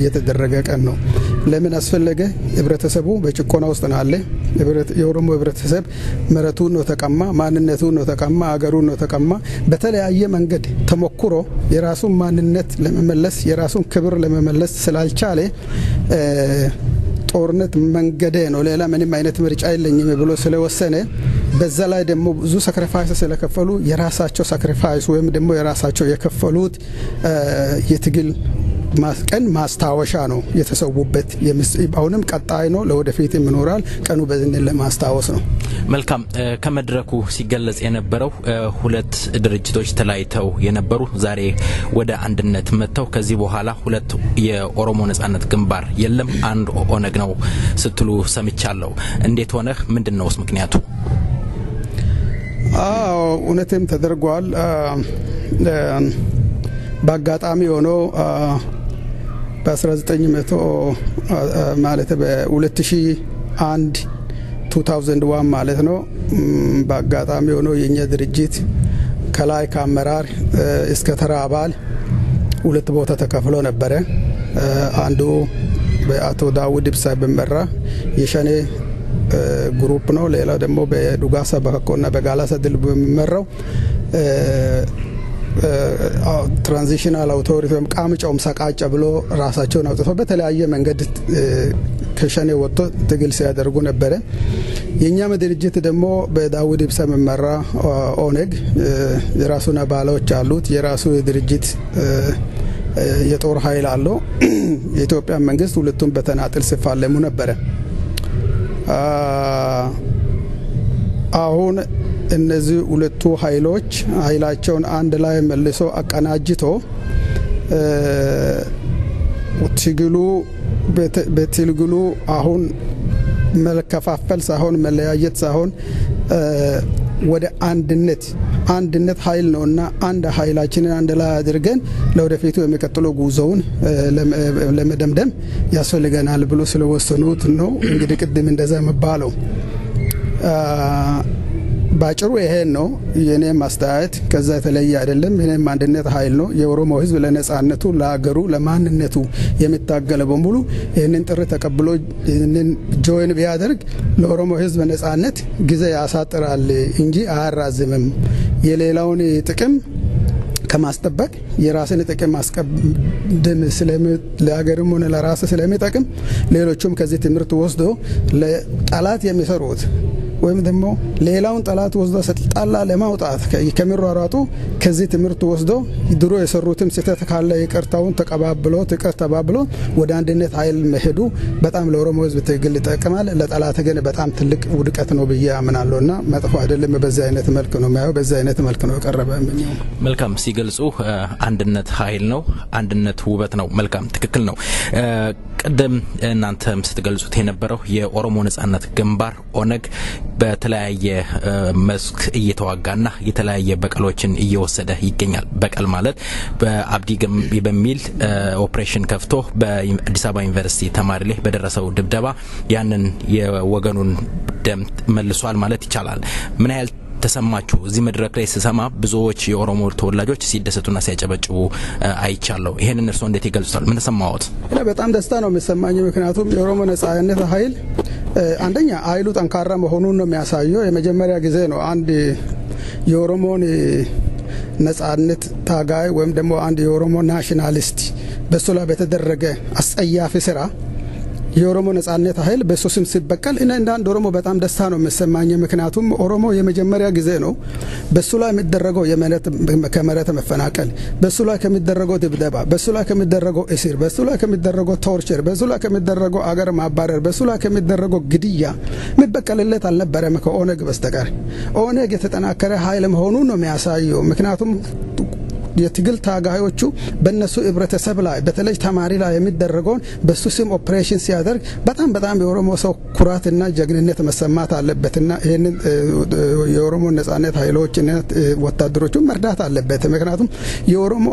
S4: የተደረገ ቀን ነው። ለምን አስፈለገ? ህብረተሰቡ በጭቆና ውስጥ ነው አለ። የኦሮሞ ህብረተሰብ መሬቱን ነው ተቀማ፣ ማንነቱን ነው ተቀማ፣ አገሩን ነው ተቀማ። በተለያየ መንገድ ተሞክሮ የራሱን ማንነት ለመመለስ፣ የራሱን ክብር ለመመለስ ስላልቻለ ጦርነት መንገዴ ነው፣ ሌላ ምንም አይነት ምርጫ የለኝም ብሎ ስለወሰነ፣ በዛ ላይ ደግሞ ብዙ sacrifice ስለከፈሉ የራሳቸው sacrifice ወይም ደግሞ የራሳቸው የከፈሉት የትግል ቀን ማስታወሻ ነው። የተሰዉበት አሁንም ቀጣይ ነው፣ ለወደፊት ይኖራል። ቀኑ በዝንን ለማስታወስ ነው።
S3: መልካም። ከመድረኩ ሲገለጽ የነበረው ሁለት ድርጅቶች ተለያይተው የነበሩ ዛሬ ወደ አንድነት መጥተው ከዚህ በኋላ ሁለት የኦሮሞ ነጻነት ግንባር የለም፣ አንድ ኦነግ ነው ስትሉ ሰምቻለሁ። እንዴት ሆነህ? ምንድን ነውስ ምክንያቱ?
S4: አዎ፣ እውነትም ተደርጓል። በአጋጣሚ ሆኖ በ1900 ማለት በ2001፣ 2001 ማለት ነው። በአጋጣሚ ሆኖ የእኛ ድርጅት ከላይ ከአመራር እስከ ተራ አባል ሁለት ቦታ ተከፍሎ ነበረ። አንዱ በአቶ ዳውድ ኢብሳ በመራ የሸኔ ግሩፕ ነው። ሌላው ደግሞ በዱጋሳ በከኮና በጋላሳ ድል በሚመራው ትራንዚሽናል አውቶሪቲ ወይም ቃምጫውም ሰቃጨ ብሎ ራሳቸውን አውጥቶ በተለያየ መንገድ ከሸኔ ወጥቶ ትግል ሲያደርጉ ነበረ። የእኛም ድርጅት ደግሞ በዳውድ ኢብሳ የሚመራ ኦነግ የራሱን አባሎች አሉት። የራሱ የድርጅት የጦር ኃይል አለው። የኢትዮጵያ መንግስት ሁለቱም በተናጥል ሲፋለሙ ነበረ። አሁን እነዚህ ሁለቱ ኃይሎች ኃይላቸውን አንድ ላይ መልሶ አቀናጅቶ ትግሉ በትግሉ አሁን መከፋፈል ሳይሆን መለያየት ሳይሆን ወደ አንድነት፣ አንድነት ኃይል ነውና አንድ ኃይላችንን አንድ ላይ አድርገን ለወደፊቱ የሚቀጥለው ጉዞውን ለመደምደም ያስፈልገናል ብሎ ስለወሰኑት ነው። እንግዲህ ቅድም እንደዛ የሚባለው ባጭሩ ይሄን ነው የኔም አስተያየት፣ ከዛ የተለየ አይደለም። የኔም አንድነት ኃይል ነው። የኦሮሞ ሕዝብ ለነጻነቱ፣ ለሀገሩ፣ ለማንነቱ የሚታገለ በሙሉ ይህንን ጥሪ ተቀብሎ ይህንን ጆይን ቢያደርግ ለኦሮሞ ሕዝብ ነጻነት ጊዜ ያሳጥራል እንጂ አያራዝምም። የሌላውን ጥቅም ከማስጠበቅ የራስን ጥቅም ማስቀደም ለሀገርም ሆነ ለራስ ስለሚጠቅም ሌሎቹም ከዚህ ትምህርት ወስዶ ለጠላት የሚሰሩት ወይም ደግሞ ሌላውን ጠላት ወስዶ ስልጣን ለማውጣት ከሚሯሯጡ ከዚህ ትምህርት ወስዶ ድሮ የሰሩትም ስህተት ካለ ይቅርታውን ተቀባብሎ ይቅር ተባብሎ ወደ አንድነት ኃይል መሄዱ በጣም ለኦሮሞ ህዝብ ትግል ይጠቅማል። ለጠላት ግን በጣም ትልቅ ውድቀት ነው ብዬ አምናለሁ እና መጥፎ አይደለም። በዚህ አይነት መልክ ነው የሚያየው። በዚህ አይነት መልክ ነው የቀረበ።
S3: መልካም ሲገልጹ አንድነት ኃይል ነው፣ አንድነት ውበት ነው። መልካም ትክክል ነው። ቅድም እናንተም ስትገልጹት የነበረው የኦሮሞ ነጻነት ግንባር ኦነግ በተለያየ መስክ እየተዋጋና የተለያየ በቀሎችን እየወሰደ ይገኛል። በቀል ማለት በአብዲ በሚል ኦፕሬሽን ከፍቶ በአዲስ አበባ ዩኒቨርሲቲ ተማሪ ላይ በደረሰው ድብደባ ያንን የወገኑን ደም መልሷል ማለት ይቻላል። ምን ያህል ተሰማችሁ? እዚህ መድረክ ላይ ስሰማ ብዙዎች የኦሮሞ ተወላጆች ሲደሰቱና ሲያጨበጭቡ አይቻለሁ። ይሄንን እርስዎ እንዴት ይገልጹታል? ምን ተሰማዎት?
S4: እኔ በጣም ደስታ ነው የሚሰማኝ። ምክንያቱም የኦሮሞ ነጻነት ኃይል አንደኛ ኃይሉ ጠንካራ መሆኑን ነው የሚያሳየው። የመጀመሪያ ጊዜ ነው አንድ የኦሮሞን ነጻነት ታጋይ ወይም ደግሞ አንድ የኦሮሞ ናሽናሊስት በሱ ላይ በተደረገ አስጸያፊ ስራ የኦሮሞ ነጻነት ኃይል በሱ ስም ሲበቀል እኔ እንደ አንድ ኦሮሞ በጣም ደስታ ነው የሚሰማኝ። ምክንያቱም ኦሮሞ የመጀመሪያ ጊዜ ነው በሱ ላይ የሚደረገው ከመሬት መፈናቀል፣ በሱ ላይ ከሚደረገው ድብደባ፣ በሱ ላይ ከሚደረገው እስር፣ በሱ ላይ ከሚደረገው ቶርቸር፣ በሱ ላይ ከሚደረገው አገር ማባረር፣ በሱ ላይ ከሚደረገው ግድያ የሚበቀልለት አልነበረም ከኦነግ በስተቀር። ኦነግ የተጠናከረ ኃይል መሆኑን ነው የሚያሳየው። ምክንያቱም የትግል ታጋዮቹ በእነሱ ህብረተሰብ ላይ በተለይ ተማሪ ላይ የሚደረገውን በሱ ስም ኦፕሬሽን ሲያደርግ በጣም በጣም የኦሮሞ ሰው ኩራትና ጀግንነት መሰማት አለበትና ይህንን የኦሮሞ ነጻነት ኃይሎችና ወታደሮቹን መርዳት አለበት። ምክንያቱም የኦሮሞ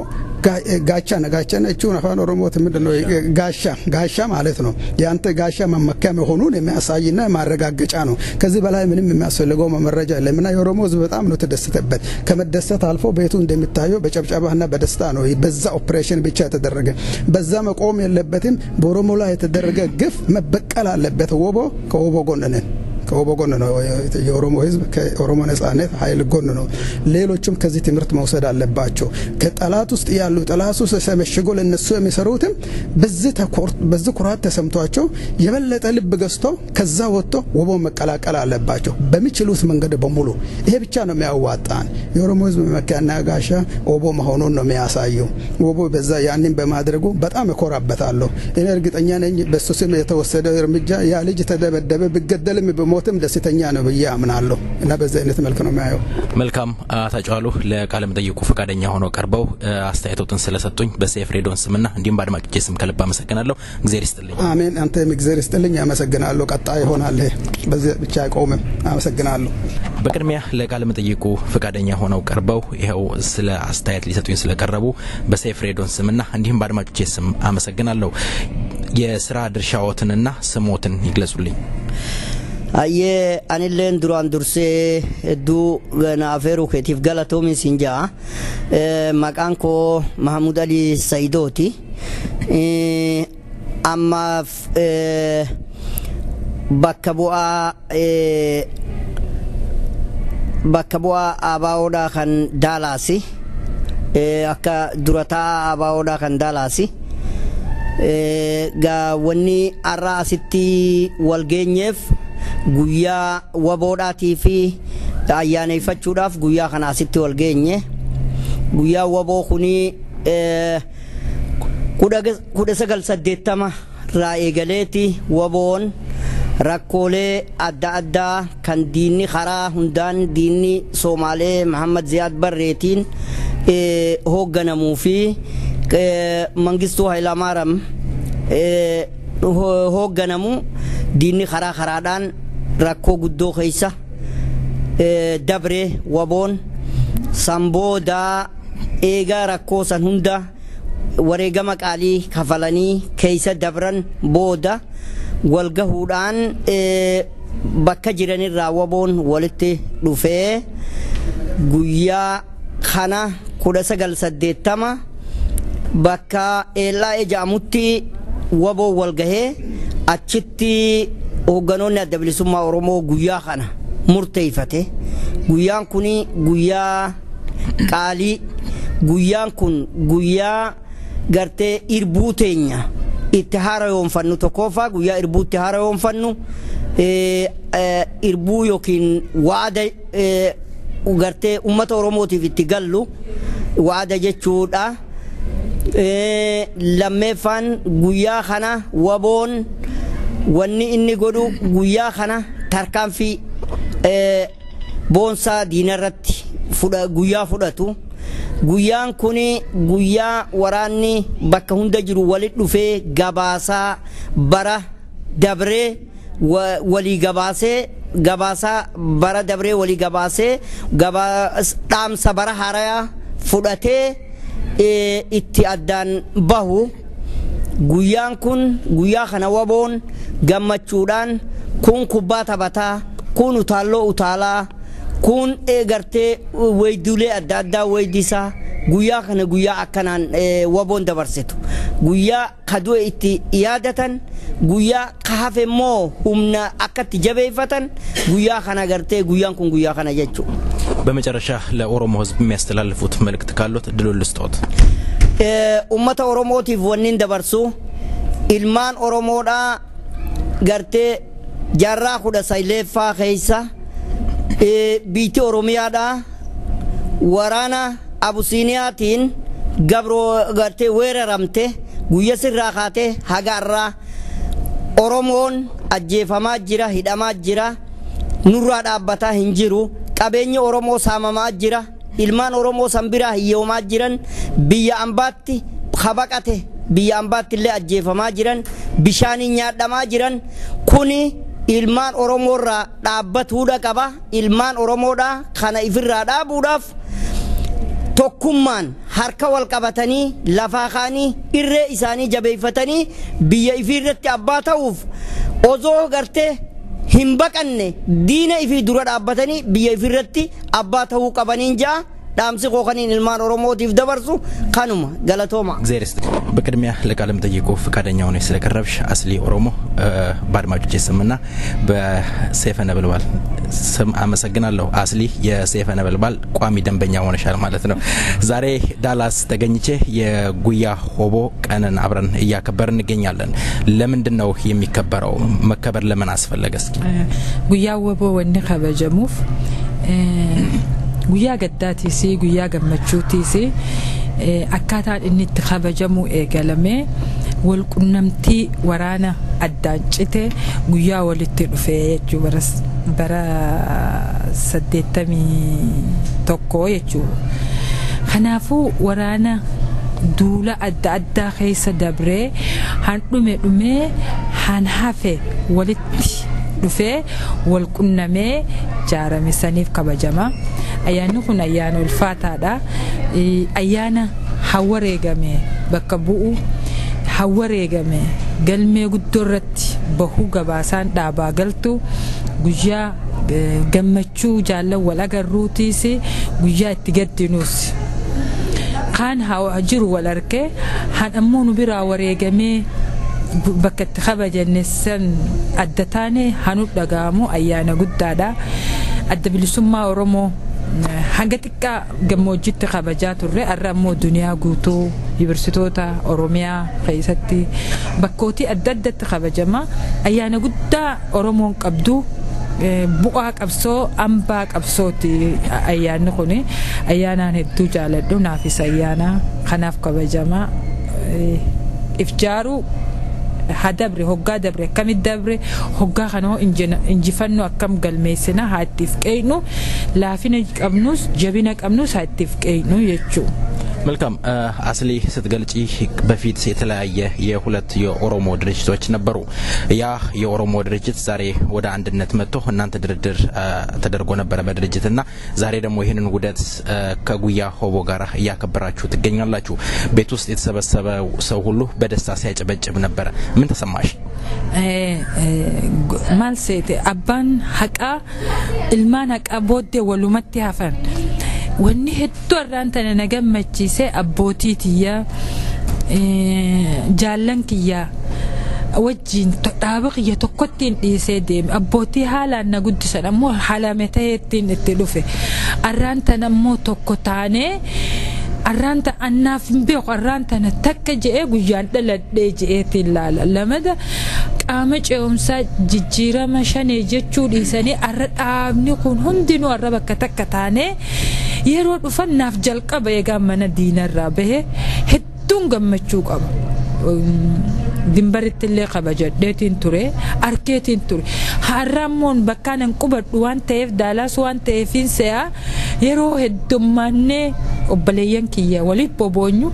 S4: ጋቻ ጋቻ ነችውን አፋን ኦሮሞ ምንድን ነው? ጋሻ ጋሻ ማለት ነው። የአንተ ጋሻ መመኪያ መሆኑን የሚያሳይና ማረጋገጫ ነው። ከዚህ በላይ ምንም የሚያስፈልገው መረጃ የለምና የኦሮሞ ህዝብ በጣም ነው ተደሰተበት። ከመደሰት አልፎ ቤቱ እንደሚታየው በጨብጨባና በደስታ ነው በዛ ኦፕሬሽን ብቻ የተደረገ። በዛ መቆም የለበትም። በኦሮሞ ላይ የተደረገ ግፍ መበቀል አለበት። ወቦ ከወቦ ጎን ነን። ከኦቦ ጎን ነው የኦሮሞ ህዝብ፣ ከኦሮሞ ነጻነት ኃይል ጎን ነው። ሌሎቹም ከዚህ ትምህርት መውሰድ አለባቸው። ከጠላት ውስጥ ያሉ ጠላት ውስጥ ተመሽጎ ለነሱ የሚሰሩትም በዚህ ኩራት ተሰምቷቸው የበለጠ ልብ ገዝቶ ከዛ ወጥቶ ወቦ መቀላቀል አለባቸው በሚችሉት መንገድ በሙሉ። ይሄ ብቻ ነው የሚያዋጣን። የኦሮሞ ህዝብ መመኪያና ጋሻ ወቦ መሆኑን ነው የሚያሳየው። ወቦ በዛ ያንን በማድረጉ በጣም እኮራበታለሁ። እኔ እርግጠኛ ነኝ በሱ ስም የተወሰደው እርምጃ ያ ልጅ ተደበደበ ቢገደልም ቢሞትም ደስተኛ ነው ብዬ አምናለሁ እና በዚህ አይነት መልክ ነው የማየው።
S3: መልካም አቶ ጫሉ ለቃለ መጠይቁ ፈቃደኛ ሆነው ቀርበው አስተያየቶትን ስለሰጡኝ በሴፍ ሬዲዮን ስምና እንዲሁም በአድማጮቼ ስም ከልብ አመሰግናለሁ። እግዜር ይስጥልኝ።
S4: አሜን። አንተም እግዜር ይስጥልኝ። አመሰግናለሁ። ቀጣይ ይሆናል። በዚህ ብቻ አይቆምም። አመሰግናለሁ።
S3: በቅድሚያ ለቃለ መጠይቁ ፈቃደኛ ሆነው ቀርበው ይኸው ስለ አስተያየት ሊሰጡኝ ስለቀረቡ በሴፍ ሬዲዮን ስምና እንዲሁም በአድማጮቼ ስም አመሰግናለሁ። የስራ ድርሻዎትንና ስሞትን ይግለጹልኝ።
S6: Ayyee anilleen duraan dursee hedduu na afeeruu keetiif galatoomin siin ja'a. Maqaan koo Mahamud Ali Sayidooti. Ammaaf Bakka bu'aa bakka bu'aa ABOdhaa kan Daalaasi, akka durataa ABOdhaa kan Daalaasi. Gaa wanni har'a asitti wal geenyeef guyyaa waboodhaatii fi ayyaaneffachuudhaaf guyyaa kana asitti wal geenye. Guyyaa waboo kuni 1980 irraa eegaleeti waboon rakkoolee adda addaa kan diinni karaa hundaan diinni Soomaalee Mahammad Ziyaad Barreetiin hoogganamuu fi Mangistuu Hayilamaariyaam hoogganamu diinni karaa karaadhaan rakkoo guddoo keessa dabre. Waboon san boodaa eegaa rakkoo san hunda wareegama qaalii kafalanii keessa dabran booda walgahuudhaan bakka jiranirraa waboon walitti dhufee guyyaa kana 1980 bakka Eelaa jedhamutti waboon walgahee achitti hoogganoonni Adda Bilisummaa Oromoo guyyaa kana murteeffate. Guyyaan kun guyyaa qaalii, guyyaan kun guyyaa gartee irbuu teenya itti haarayoonfannu, tokkoffaa guyyaa irbuu itti haarayoonfannu, irbuu yookiin waada gartee uummata Oromootiif itti gallu waada jechuudha. Lammeeffaan guyyaa kana waboon wanni inni godhu guyyaa kana tarkaanfii boonsaa diinarratti guyyaa fudhatu. Guyyaan kun guyyaa waraanni bakka hunda jiru walitti dhufee gabaasaa bara dabree walii gabaasee, gabaasaa bara dabree walii gabaasee, dhaamsa bara haaraa fudhatee itti addaan bahu. Guyyaan kun guyyaa kana waboon gammachuudhaan kun kubbaa taphataa, kun utaalloo utaalaa, kun gartee weeyduulee adda addaa weeydisaa. Guyyaa kana guyyaa akkanaan waboon dabarsitu, guyyaa kadu'e itti yaadatan, guyyaa ka hafe immoo humna akkatti jabeeffatan guyyaa kana gartee guyyaan kun guyyaa kana jechuudha.
S3: በመጨረሻ ለኦሮሞ ሕዝብ የሚያስተላልፉት መልእክት ካሉት እድሉን ልስጦት።
S6: Ummata Oromootiif wanni dabarsu, ilmaan Oromoodhaa gartee jaarraa 19ffaa keessa biitti Oromiyaadhaa waraana Abusiiniyaatiin gabroo gartee weeraramte, guyya sirraa kaatee haga irraa Oromoon ajjeefamaa jira, hidhamaa jira, nurraa dhaabbataa hin jiru, qabeenyi Oromoo saamamaa jira, ilmaan Oromoo san biraa hiyyoomaa jiran, biyya ambaatti habaqate biyya ambaatti illee ajjeefamaa jiran, bishaaniin nyaadhamaa jiran. Kuni ilmaan Oromoorraa dhaabbatuudha qaba. Ilmaan Oromoodhaa kana ifirraa dhaabuudhaaf tokkummaan harka wal qabatanii lafaa kaanii irree isaanii jabeeffatanii biyya ifiirratti abbaa ta'uuf osoo gartee hin baqanne diina ifii dura dhaabbatanii biyya ifiirratti abbaa ta'uu qabaniin ja'a. Dhaamsi koo kaniin ilmaan Oromootiif dabarsu kanuma, galatooma.
S3: እግዚአብሔር ይስጥ። በቅድሚያ ለቃለ መጠይቁ ፈቃደኛ ሆነሽ ስለቀረብሽ አስሊ ኦሮሞ በአድማጮች ስምና በሰይፈ ነበልባል ስም አመሰግናለሁ። አስሊ የሰይፈ ነበልባል ቋሚ ደንበኛ ሆነሻል ማለት ነው። ዛሬ ዳላስ ተገኝቼ የጉያ ሆቦ ቀንን አብረን እያከበርን እንገኛለን። ለምንድን ነው የሚከበረው? መከበር ለምን አስፈለገ? እስኪ
S7: Guyyaa waboo wanni kabajamuuf guyyaa gaddaatiis guyyaa gammachuutiis akkaataan inni itti kabajamu eegalamee walqunnamtii waraana addaan cite guyyaa walitti dhufee jechuu bara 81 jechuu. Kanaafuu waraana duula adda addaa keessa dabree han dhume dhumee han hafe walitti dhufee wal qunnamee jaarame saniif kabajama. Ayyaanni kun ayyaana ulfaataadha. Ayyaana hawwareegame bakka bu'u, hawwareegame galmee guddoo irratti bahuu gabaasaan dhaabaa galtu, guyyaa gammachuu jaallan wal agarruutiis, guyyaa itti gaddinuus. Kaan jiru wal arkee han ammoo nu biraa wareegamee Bakka itti kabajanne san adda taane hanu dhaga'amu ayyaana guddaadha. Adda bilisummaa Oromoo hanga xiqqaa gammoojjitti kabajaa turre, har'a ammoo duniyaa guutuu yuunivarsiitoota Oromiyaa keessatti bakkootii adda addatti kabajama. Ayyaana guddaa Oromoon qabdu, bu'aa qabsoo, hambaa qabsooti ayyaanni kun. Ayyaanaan hedduu jaaladhu, naafis ayyaana kanaaf kabajama. Ifjaaruu haa dabre, hoggaa dabre akkamitti dabre, hoggaa kana injifannoo akkam galmeessina, haa ittiif qeeynu, laafina qabnus jabina qabnus haa ittiif qeeynu jechuudha.
S3: መልካም አስሊ፣ ስትገልጪ በፊት የተለያየ የሁለት የኦሮሞ ድርጅቶች ነበሩ። ያ የኦሮሞ ድርጅት ዛሬ ወደ አንድነት መጥቶ እናንተ ድርድር ተደርጎ ነበረ በድርጅትና ዛሬ ደግሞ ይህንን ውህደት ከጉያ ሆቦ ጋር እያከበራችሁ ትገኛላችሁ። ቤት ውስጥ የተሰበሰበው ሰው ሁሉ በደስታ ሲያጨበጭብ ነበረ። ምን ተሰማሽ?
S7: Maal seete, abbaan haqaa ilmaan haqaa booddee walumatti hafan. Wanni hedduu irraan tana na gammachiise, abbootii tiyyaa, jaallan kiyyaa wajjin dhaaba kiyya tokkottiin dhiisee deeme, abbootii haalaan na guddisan ammoo haalame ta'eettiin itti dhufe. Arraan tana ammoo tokko taanee, arraan tana annaaf hin beeku, arraan tana takka je'ee guyyaan dhaladhee je'eetiin laala. Lamada qaama ce'umsaa jijjiirama shanee jechuu dhiisanii arra dhaabni kun hundinuu arra bakka takka taanee yeroo dhufan naaf jalqaba eegaa mana diinarraa bahe hedduun gammachuu qaba. Dimbaritti illee kabajadheetiin ture, arkeetiin ture. Har'a ammoo bakkaan hin qubadhu waan ta'eef, Daalaas waan ta'eefin se'a, yeroo heddummaannee obboleeyyan kiyya waliif boboonyu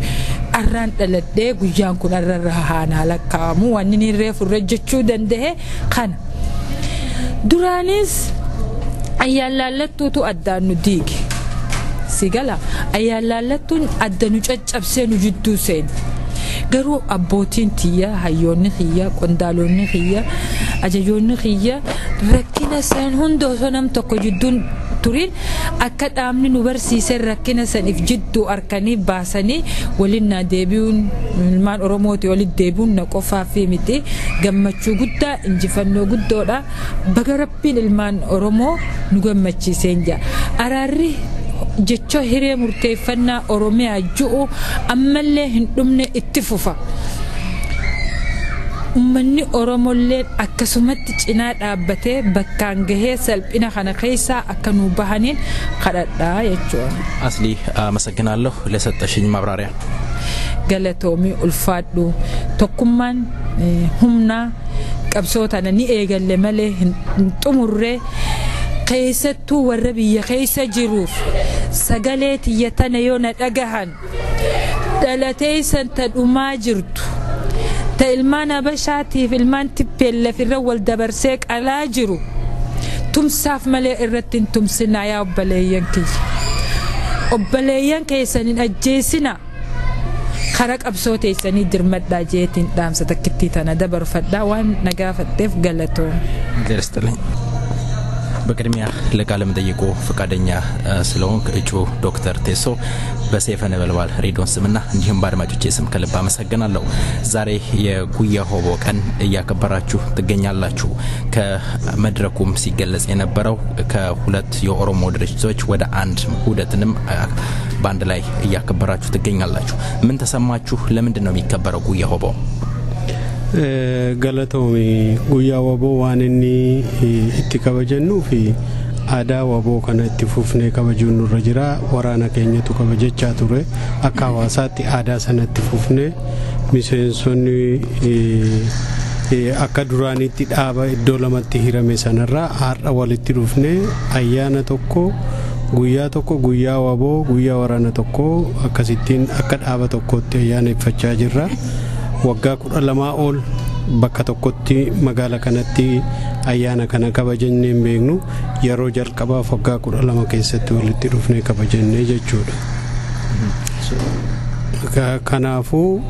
S7: arraan dhaladhee guyyaan kun arrarra haanaa lakkaa'amu waan inni reefu irra jechuu danda'e kana. Duraanis ayyaan laallattuutu addaan nu diige. Si gala, ayyaan laallattuun adda nu caccabsee nu jidduu seene. Garuu abbootiin tiyya, hayyoonni kiyya, qondaalonni kiyya, ajajoonni kiyya rakkina san hunda osoo nam tokko jidduun turin akka dhaabni nu barsiise rakkina saniif jidduu harkanii baasanii waliin na deebi'uun, ilmaan Oromooti walitti deebi'uun na qofaaf miti, gammachuu guddaa, injifannoo guddoodha. Baga Rabbiin ilmaan Oromoo nu gammachiiseen jira. Araarri jecha hiree murteeffannaa Oromiyaa ji'u ammallee hin dhumne, itti fufa. Uummanni Oromollee akkasumatti cinaa dhaabbatee bakkaan gahee salphina kana keessaa akka nu bahaniin kadhadhaa jechuudha.
S3: አስሊ፣ አመሰግናለሁ ለሰጠሽኝ ማብራሪያ።
S7: Galatoomii, ulfaadhu. Tokkummaan humna. Qabsoo tana ni eegalle malee hin xumurre. Keessattuu warra biyya keessa jiruuf sagalee tiyya tana yoo na dhagahan, dhalatee san ta dhumaa jirtu, ta ilmaan habashaatiif ilmaan tippeellaf irra wal dabarsee qalaa jiru, tumsaaf malee irratti hin tumsinaa. Yaa obboleeyyan kiyya, obboleeyyan keessan hin ajjeesinaa, karaa qabsoo teessanii dirmadhaa jeetiin dhaamsa takkittii tana dabarfadhaa. Waan na gaafatteef galatoom.
S3: እግዚአብሔር ይስጥልኝ። በቅድሚያ ለቃለ መጠይቁ ፈቃደኛ ስለሆንክ እጩ ዶክተር ቴሶ በሰይፈ ነበልባል ሬዲዮን ስምና እንዲሁም በአድማጮቼ ስም ከልብ አመሰግናለሁ። ዛሬ የጉያ ሆቦ ቀን እያከበራችሁ ትገኛላችሁ። ከመድረኩም ሲገለጽ የነበረው ከሁለት የኦሮሞ ድርጅቶች ወደ አንድ ውህደትንም በአንድ ላይ እያከበራችሁ ትገኛላችሁ። ምን ተሰማችሁ? ለምንድን ነው የሚከበረው ጉያ ሆቦ?
S12: Galatoomi. Guyyaa waboo waan inni itti kabajannuu fi aadaa waboo kana itti fufnee kabajuun nurra jira. Waraana keenyatu kabajachaa ture. Akka hawaasaatti aadaa sana itti fufnee, miseensonni akka duraanitti dhaaba iddoo lamatti hirame sanarraa har'a walitti dhufnee ayyaana tokko, guyyaa tokko, guyyaa waboo, guyyaa waraana tokko akkasittiin akka dhaaba tokkootti ayyaaneffachaa jirra. Waggaa 12 ol bakka tokkotti magaala kanatti ayyaana kana kabajannee hin beeknu. Yeroo jalqabaaf waggaa 12 keessatti walitti dhufnee kabajannee jechuudha. Kanaafuu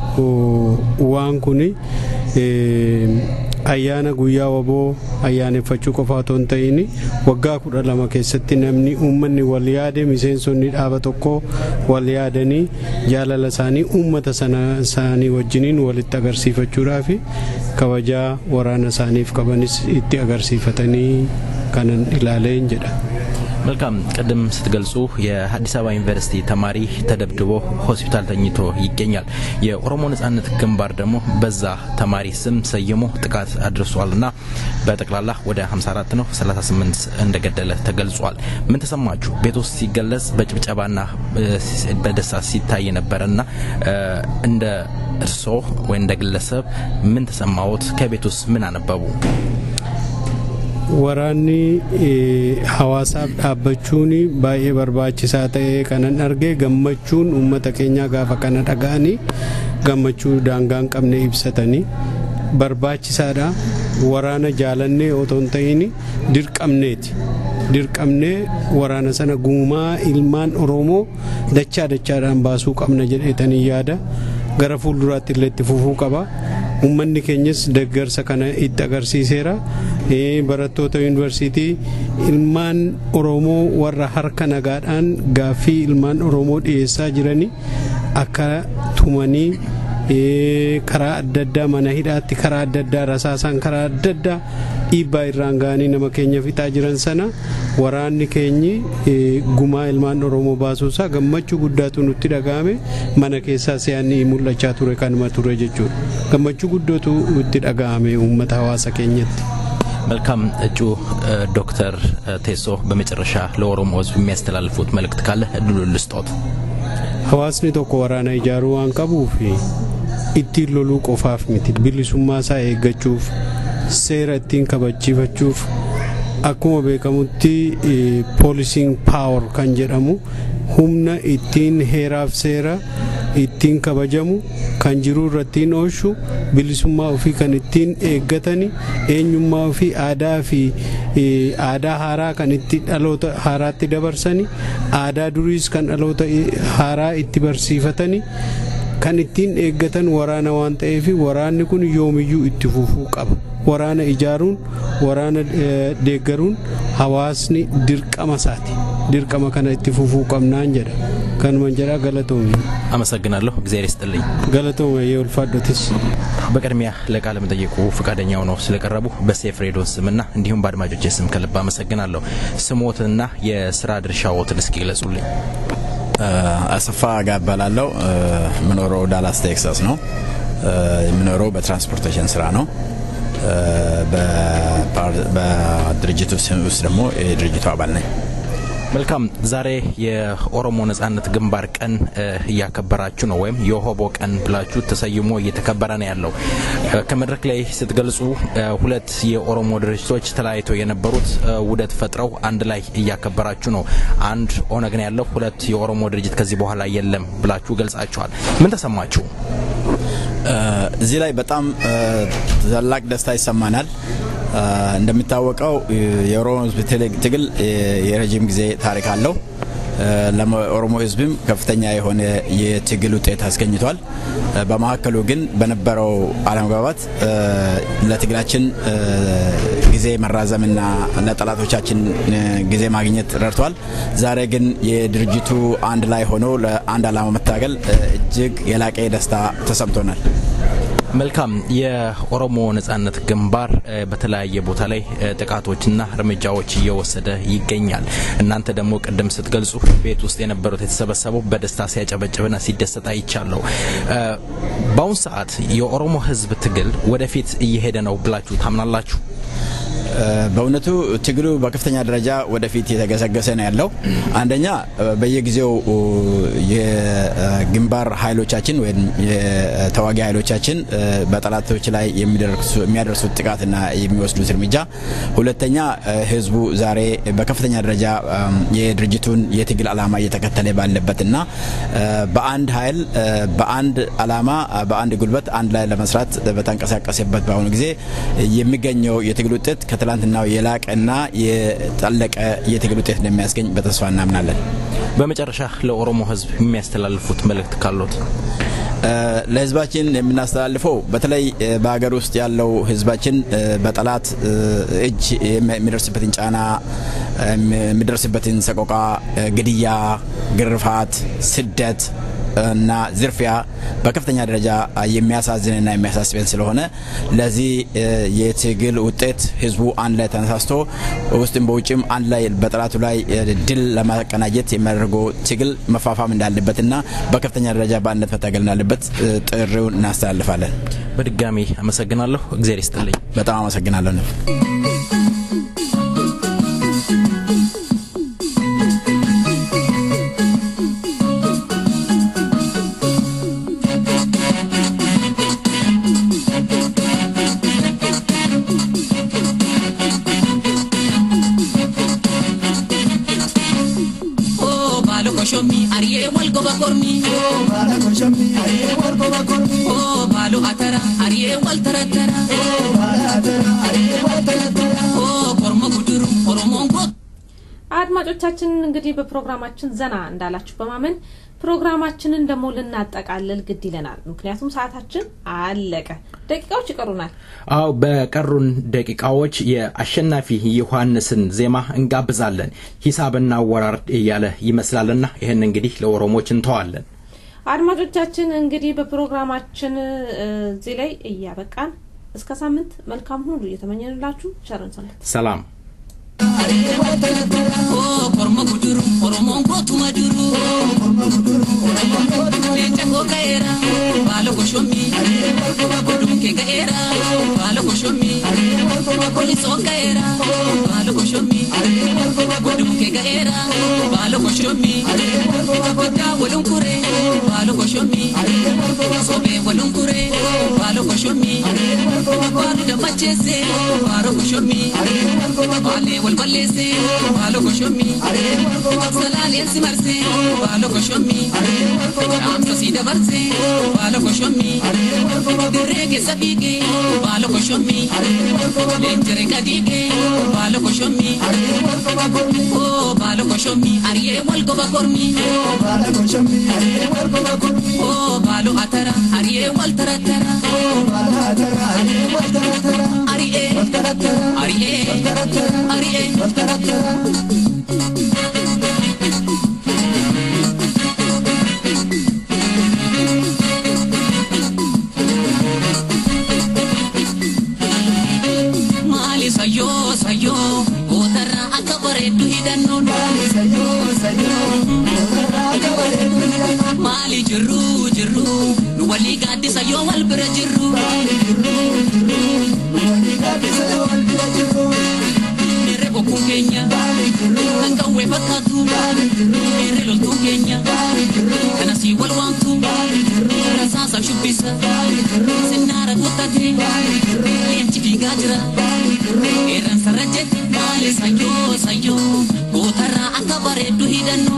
S12: waan kun Ayyaana guyyaa waboo ayyaaneffachuu qofa otoo hin ta'in waggaa 12 keessatti namni uummanni wal yaade, miseensonni dhaaba tokko wal yaadanii jaalala isaanii uummata sana isaanii wajjiniin walitti agarsiifachuudhaaf kabajaa waraana isaaniif qabanis itti agarsiifatanii kanan ilaaleen jedha.
S3: መልካም፣ ቅድም ስትገልጹ የአዲስ አበባ ዩኒቨርሲቲ ተማሪ ተደብድቦ ሆስፒታል ተኝቶ ይገኛል። የኦሮሞ ነጻነት ግንባር ደግሞ በዛ ተማሪ ስም ሰይሞ ጥቃት አድርሷልና በጠቅላላ ወደ 54 ነው 38 እንደገደለ ተገልጿል። ምን ተሰማችሁ? ቤት ውስጥ ሲገለጽ በጭብጨባና በደስታ ሲታይ ነበረና እንደ እርስዎ ወይ እንደ ግለሰብ ምን ተሰማዎት? ከቤት ውስጥ ምን አነበቡ?
S12: Waraanni hawaasaaf dhaabbachuun baay'ee barbaachisaa ta'ee kanan arge, gammachuun uummata keenyaa gaafa kana dhaga'anii gammachuu daangaa hin qabne ibsatanii barbaachisaadha. Waraana jaalannee otoo hin ta'in dirqamneeti. Dirqamnee waraana sana gumaa ilmaan Oromoo dachaa dachaadhaan baasuu qabna jedheetanii yaada. Gara fuulduraatti illee itti fufuu qaba. Uummanni keenyas deeggarsa kana itti agarsiiseera. Barattoota yuunivarsiitii ilmaan Oromoo warra harka nagaadhaan gaaffii ilmaan Oromoo dhiyeessaa jiranii akka tumanii karaa adda addaa mana hidhaatti, karaa adda addaa rasaasaan, karaa adda addaa dhiibbaa irraan ga'anii nama keenya fixaa jiran sana waraanni keenyi gumaa ilmaan Oromoo baasuusaa gammachuu guddaatu nutti dhaga'ame. Mana keessaa si'aanni mul'achaa ture kanuma ture jechuudha. Gammachuu guddootu itti dhaga'ame uummata hawaasa keenyatti.
S3: መልካም፣ እጩ ዶክተር ቴሶ በመጨረሻ ለኦሮሞ ሕዝብ የሚያስተላልፉት መልእክት ካለ እድሉን ልስጦት።
S12: Hawaasni tokko waraana ijaaruu waan qabuuf ittiin loluu qofaaf miti, bilisummaa isaa eeggachuuf, seera ittiin kabachiifachuuf. Akkuma beekamutti policing power kan jedhamu humna ittiin heeraaf seera ittiin kabajamu, kan jiruu irrattiin oolchu, bilisummaa ofii kan ittiin eeggatani, eenyummaa ofii, aadaa fi aadaa haaraa kan itti dhaloota haaraatti dabarsani, aadaa duriis kan dhaloota haaraa itti barsiifatani, kan ittiin eeggatan waraana waan ta'eef waraanni kun yoomiyyuu itti fufuu qaba. Waraana ijaaruun, waraana deeggaruun hawaasni dirqama isaati. Dirqama kana itti fufuu qabnaan jedha. Kanuman jedha, galatoomi.
S3: አመሰግናለሁ። እግዚአብሔር ይስጥልኝ።
S12: Galatooma yoo ulfaadhotis.
S3: በቅድሚያ ለቃለ መጠየቁ ፈቃደኛ ሆነው ስለቀረቡ በሴፍ ሬዲዮ ስምና እንዲሁም በአድማጮች ስም ከልብ አመሰግናለሁ። ስሞትንና የስራ ድርሻዎትን እስኪ ግለጹልኝ።
S9: አሰፋ እባላለሁ። የምኖረው ዳላስ ቴክሳስ ነው። የምኖረው በ transportation ስራ ነው። በድርጅቱ ውስጥ ደግሞ የድርጅቱ አባል ነኝ።
S3: መልካም፣ ዛሬ የኦሮሞ ነጻነት ግንባር ቀን እያከበራችሁ ነው፣ ወይም የሆቦ ቀን ብላችሁ ተሰይሞ እየተከበረ ነው ያለው። ከመድረክ ላይ ስትገልጹ ሁለት የኦሮሞ ድርጅቶች ተለያይተው የነበሩት ውህደት ፈጥረው አንድ ላይ እያከበራችሁ ነው። አንድ ኦነግ ነው ያለው፣ ሁለት የኦሮሞ ድርጅት ከዚህ በኋላ የለም ብላችሁ ገልጻችኋል። ምን ተሰማችሁ?
S9: እዚህ ላይ በጣም ታላቅ ደስታ ይሰማናል። እንደሚታወቀው የኦሮሞ ሕዝብ ትግል የረጅም ጊዜ ታሪክ አለው። ለኦሮሞ ሕዝብም ከፍተኛ የሆነ የትግል ውጤት አስገኝቷል። በመካከሉ ግን በነበረው አለመግባባት ለትግላችን ጊዜ መራዘምና ለጠላቶቻችን ጊዜ ማግኘት ረድቷል። ዛሬ ግን የድርጅቱ አንድ ላይ ሆኖ ለአንድ ዓላማ መታገል እጅግ የላቀ ደስታ ተሰምቶናል።
S3: መልካም፣ የኦሮሞ ነጻነት ግንባር በተለያየ ቦታ ላይ ጥቃቶችና እርምጃዎች እየወሰደ ይገኛል። እናንተ ደግሞ ቅድም ስትገልጹ ቤት ውስጥ የነበሩት የተሰበሰበው በደስታ ሲያጨበጭብና ሲደሰት አይቻለሁ። በአሁኑ ሰዓት የኦሮሞ ህዝብ ትግል ወደፊት እየሄደ ነው ብላችሁ ታምናላችሁ?
S9: በእውነቱ ትግሉ በከፍተኛ ደረጃ ወደፊት የተገሰገሰ ነው ያለው። አንደኛ በየጊዜው የግንባር ኃይሎቻችን ወይም የተዋጊ ኃይሎቻችን በጠላቶች ላይ የሚያደርሱት ጥቃትና የሚወስዱት እርምጃ፣ ሁለተኛ ህዝቡ ዛሬ በከፍተኛ ደረጃ የድርጅቱን የትግል ዓላማ እየተከተለ ባለበትና በአንድ ኃይል፣ በአንድ ዓላማ፣ በአንድ ጉልበት አንድ ላይ ለመስራት በተንቀሳቀሰበት በአሁኑ ጊዜ የሚገኘው የትግል ውጤት ከትላንትናው የላቀና የጠለቀ የትግል ውጤት እንደሚያስገኝ በተስፋ እናምናለን።
S3: በመጨረሻ ለኦሮሞ ህዝብ የሚያስተላልፉት መልእክት ካሎት?
S9: ለህዝባችን የምናስተላልፈው በተለይ በሀገር ውስጥ ያለው ህዝባችን በጠላት እጅ የሚደርስበትን ጫና፣ የሚደርስበትን ሰቆቃ፣ ግድያ፣ ግርፋት፣ ስደት እና ዝርፊያ በከፍተኛ ደረጃ የሚያሳዝንና የሚያሳስበን ስለሆነ ለዚህ የትግል ውጤት ህዝቡ አንድ ላይ ተነሳስቶ ውስጥም በውጭም አንድ ላይ በጠላቱ ላይ ድል ለማቀናጀት የሚያደርገው ትግል መፋፋም እንዳለበትና በከፍተኛ ደረጃ በአንድነት መታገል እንዳለበት ጥሪውን እናስተላልፋለን።
S3: በድጋሚ አመሰግናለሁ። እግዚአብሔር ይስጥልኝ።
S9: በጣም አመሰግናለሁ።
S1: አድማጮቻችን እንግዲህ በፕሮግራማችን ዘና እንዳላችሁ በማመን ፕሮግራማችንን ደግሞ ልናጠቃልል ግድ ይለናል። ምክንያቱም ሰዓታችን አለቀ፣ ደቂቃዎች ይቀሩናል።
S3: አዎ፣ በቀሩን ደቂቃዎች የአሸናፊ ዮሐንስን ዜማ እንጋብዛለን። ሂሳብና አወራርድ እያለ ይመስላልና ይህን እንግዲህ ለኦሮሞች እንተዋለን።
S1: አድማጮቻችን እንግዲህ በፕሮግራማችን እዚህ ላይ እያበቃን እስከ ሳምንት መልካም ሁሉ እየተመኘንላችሁ ቸርን ሰንብት።
S3: ሰላም።
S13: Korma guduru, Oromoon gootuma jiru. Leenca koo ka'eera, baala goshommi. Oduun kee ga'eera, baala goshommi. Polisoo ka'eera, baala goshommi. Oduun kee ga'eera, baala goshommi. Goddaa waluun kuree, baala goshommi. Sobee waluun kuree, baala goshommi. Baala dammacheessee, baala goshommi. Baalee wal balleessee, baala goshommi. Salaaleen si marsee, baala goshommi. Dhaamsa si dabarsee, baala goshommi. Dirree keessa fiigee, baala goshommi. Leenjiree gadiigee, baala goshommi. Oo baala goshommi, ari'ee wal goba kormi. Oo baalo atara, ari'ee wal taratara. Ari'ee, ari'ee, ari'ee. Maali sayyoo sayyoo gootarraa akka bareeddu hidhannoon. Maali sayyoo sayyoo gootarraa akka bareeddu hidhannoon. Maali jirruu jirruu nu walii gaaddisa yoo wal bira jirru. Maali jirruu jirruu nu walii gaaddisa yoo wal bira jirru. Meerre bokkuun keenya kan qawwee fakkaatu. Meerre loltuun keenya kan asii wal waamtu. Rasaasaaf shubbisa sinnaara kuttatee leenci fiigaa jira. Eeran sarara jetti maali sayyoo sayyoo gootarraa akka bareeddu hidhannu.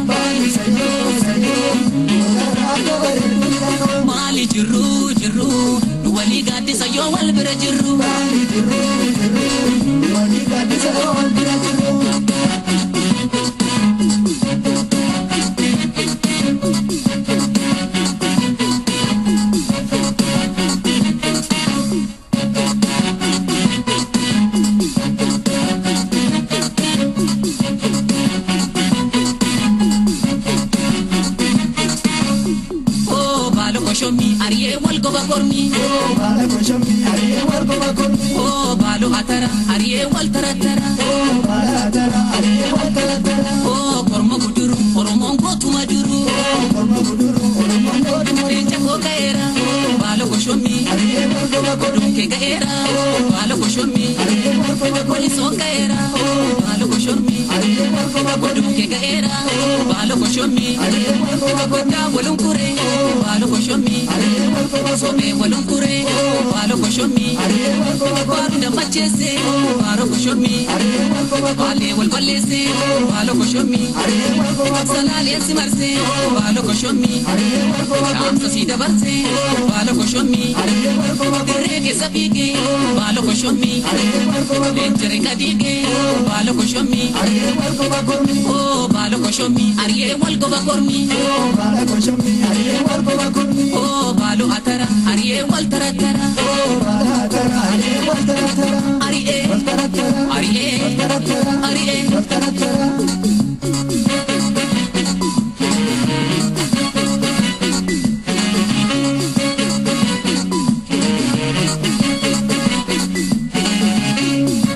S13: Maali jirruu jirruu nu walii gaaddisa yoo wal bira jirru. Nu walii gaaddisa yoo wal bira jirru. Kormi. Oh baala goshommi ari'ee wal goba kormi. Oh baalo atara ari'ee wal taratara. Oh baala atara ari'ee wal taratara. Oh korma guduru Oromoon gootuma jiru. Oh korma guduru Oromoon gootuma jiru. Leenca koo ka'eera. Oh baala goshommi ari'ee wal goba kormi. Oduun kee ga'eera. Oh baala goshommi ari'ee wal goba kormi. Polisoo ka'eera. Oh baala goshommi ari'ee wal goba kormi. Oduun kee ga'eera. Oh baala goshommi ari'ee wal goba kormi. Goddaa waluun kuree. Oh baala goshommi ari'ee wal goba kormi. Sobee waluun kuree. Baala goshommi baaru dammacheessee. Baala goshommi baalee wal balleessee. Baala goshommi salaaleen si marsee. Baala goshommi dhaamsa si dabarsee. Baala goshommi dirree keessa fiigee. Baala goshommi leenjiree gadiigee. Baala goshommi oo baala goshommi ari'ee wal goba kormi. Oo baala Ari'ee wal tarattara. Ari'ee ari'ee ari'ee.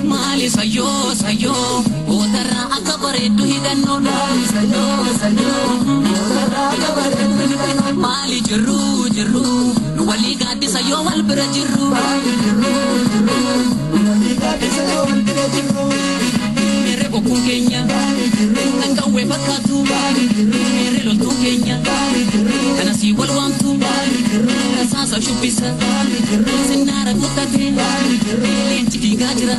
S13: Maali sayyoo sayyoo gootarraa akka bareeddu hidhannoo. Maali sayyoo sayyoo gootarraa akka bareeddu hidhannoo. Maali jirru jirru nu walii gaaddisa yoo wal bira jirru. Maali jirru jirru nu walii gaaddisa yoo wal bira jirru. Meerre bokkuun keenya kan qawwee fakkaatu. Meerre loltuun keenya kan asii wal waamtu. Rasaasa shubbisa sinnaara kuttate leenci fiigaa jira.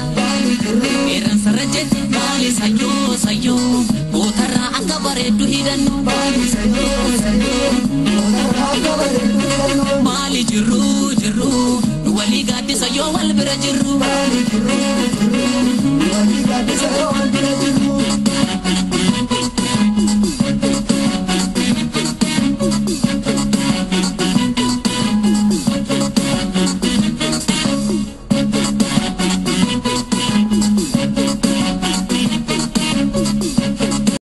S13: Qeerransa rajjete maali sayyoo sayyoo gootarraa akka bareeddu hidhannu. Maali sayyoo sayyoo gootarraa akka bareeddu hidhannu. Maali jirru jirru nu walii gaaddisa yoo wal bira jirru. Maali jirru jirru nu walii gaaddisa yoo wal bira jirru.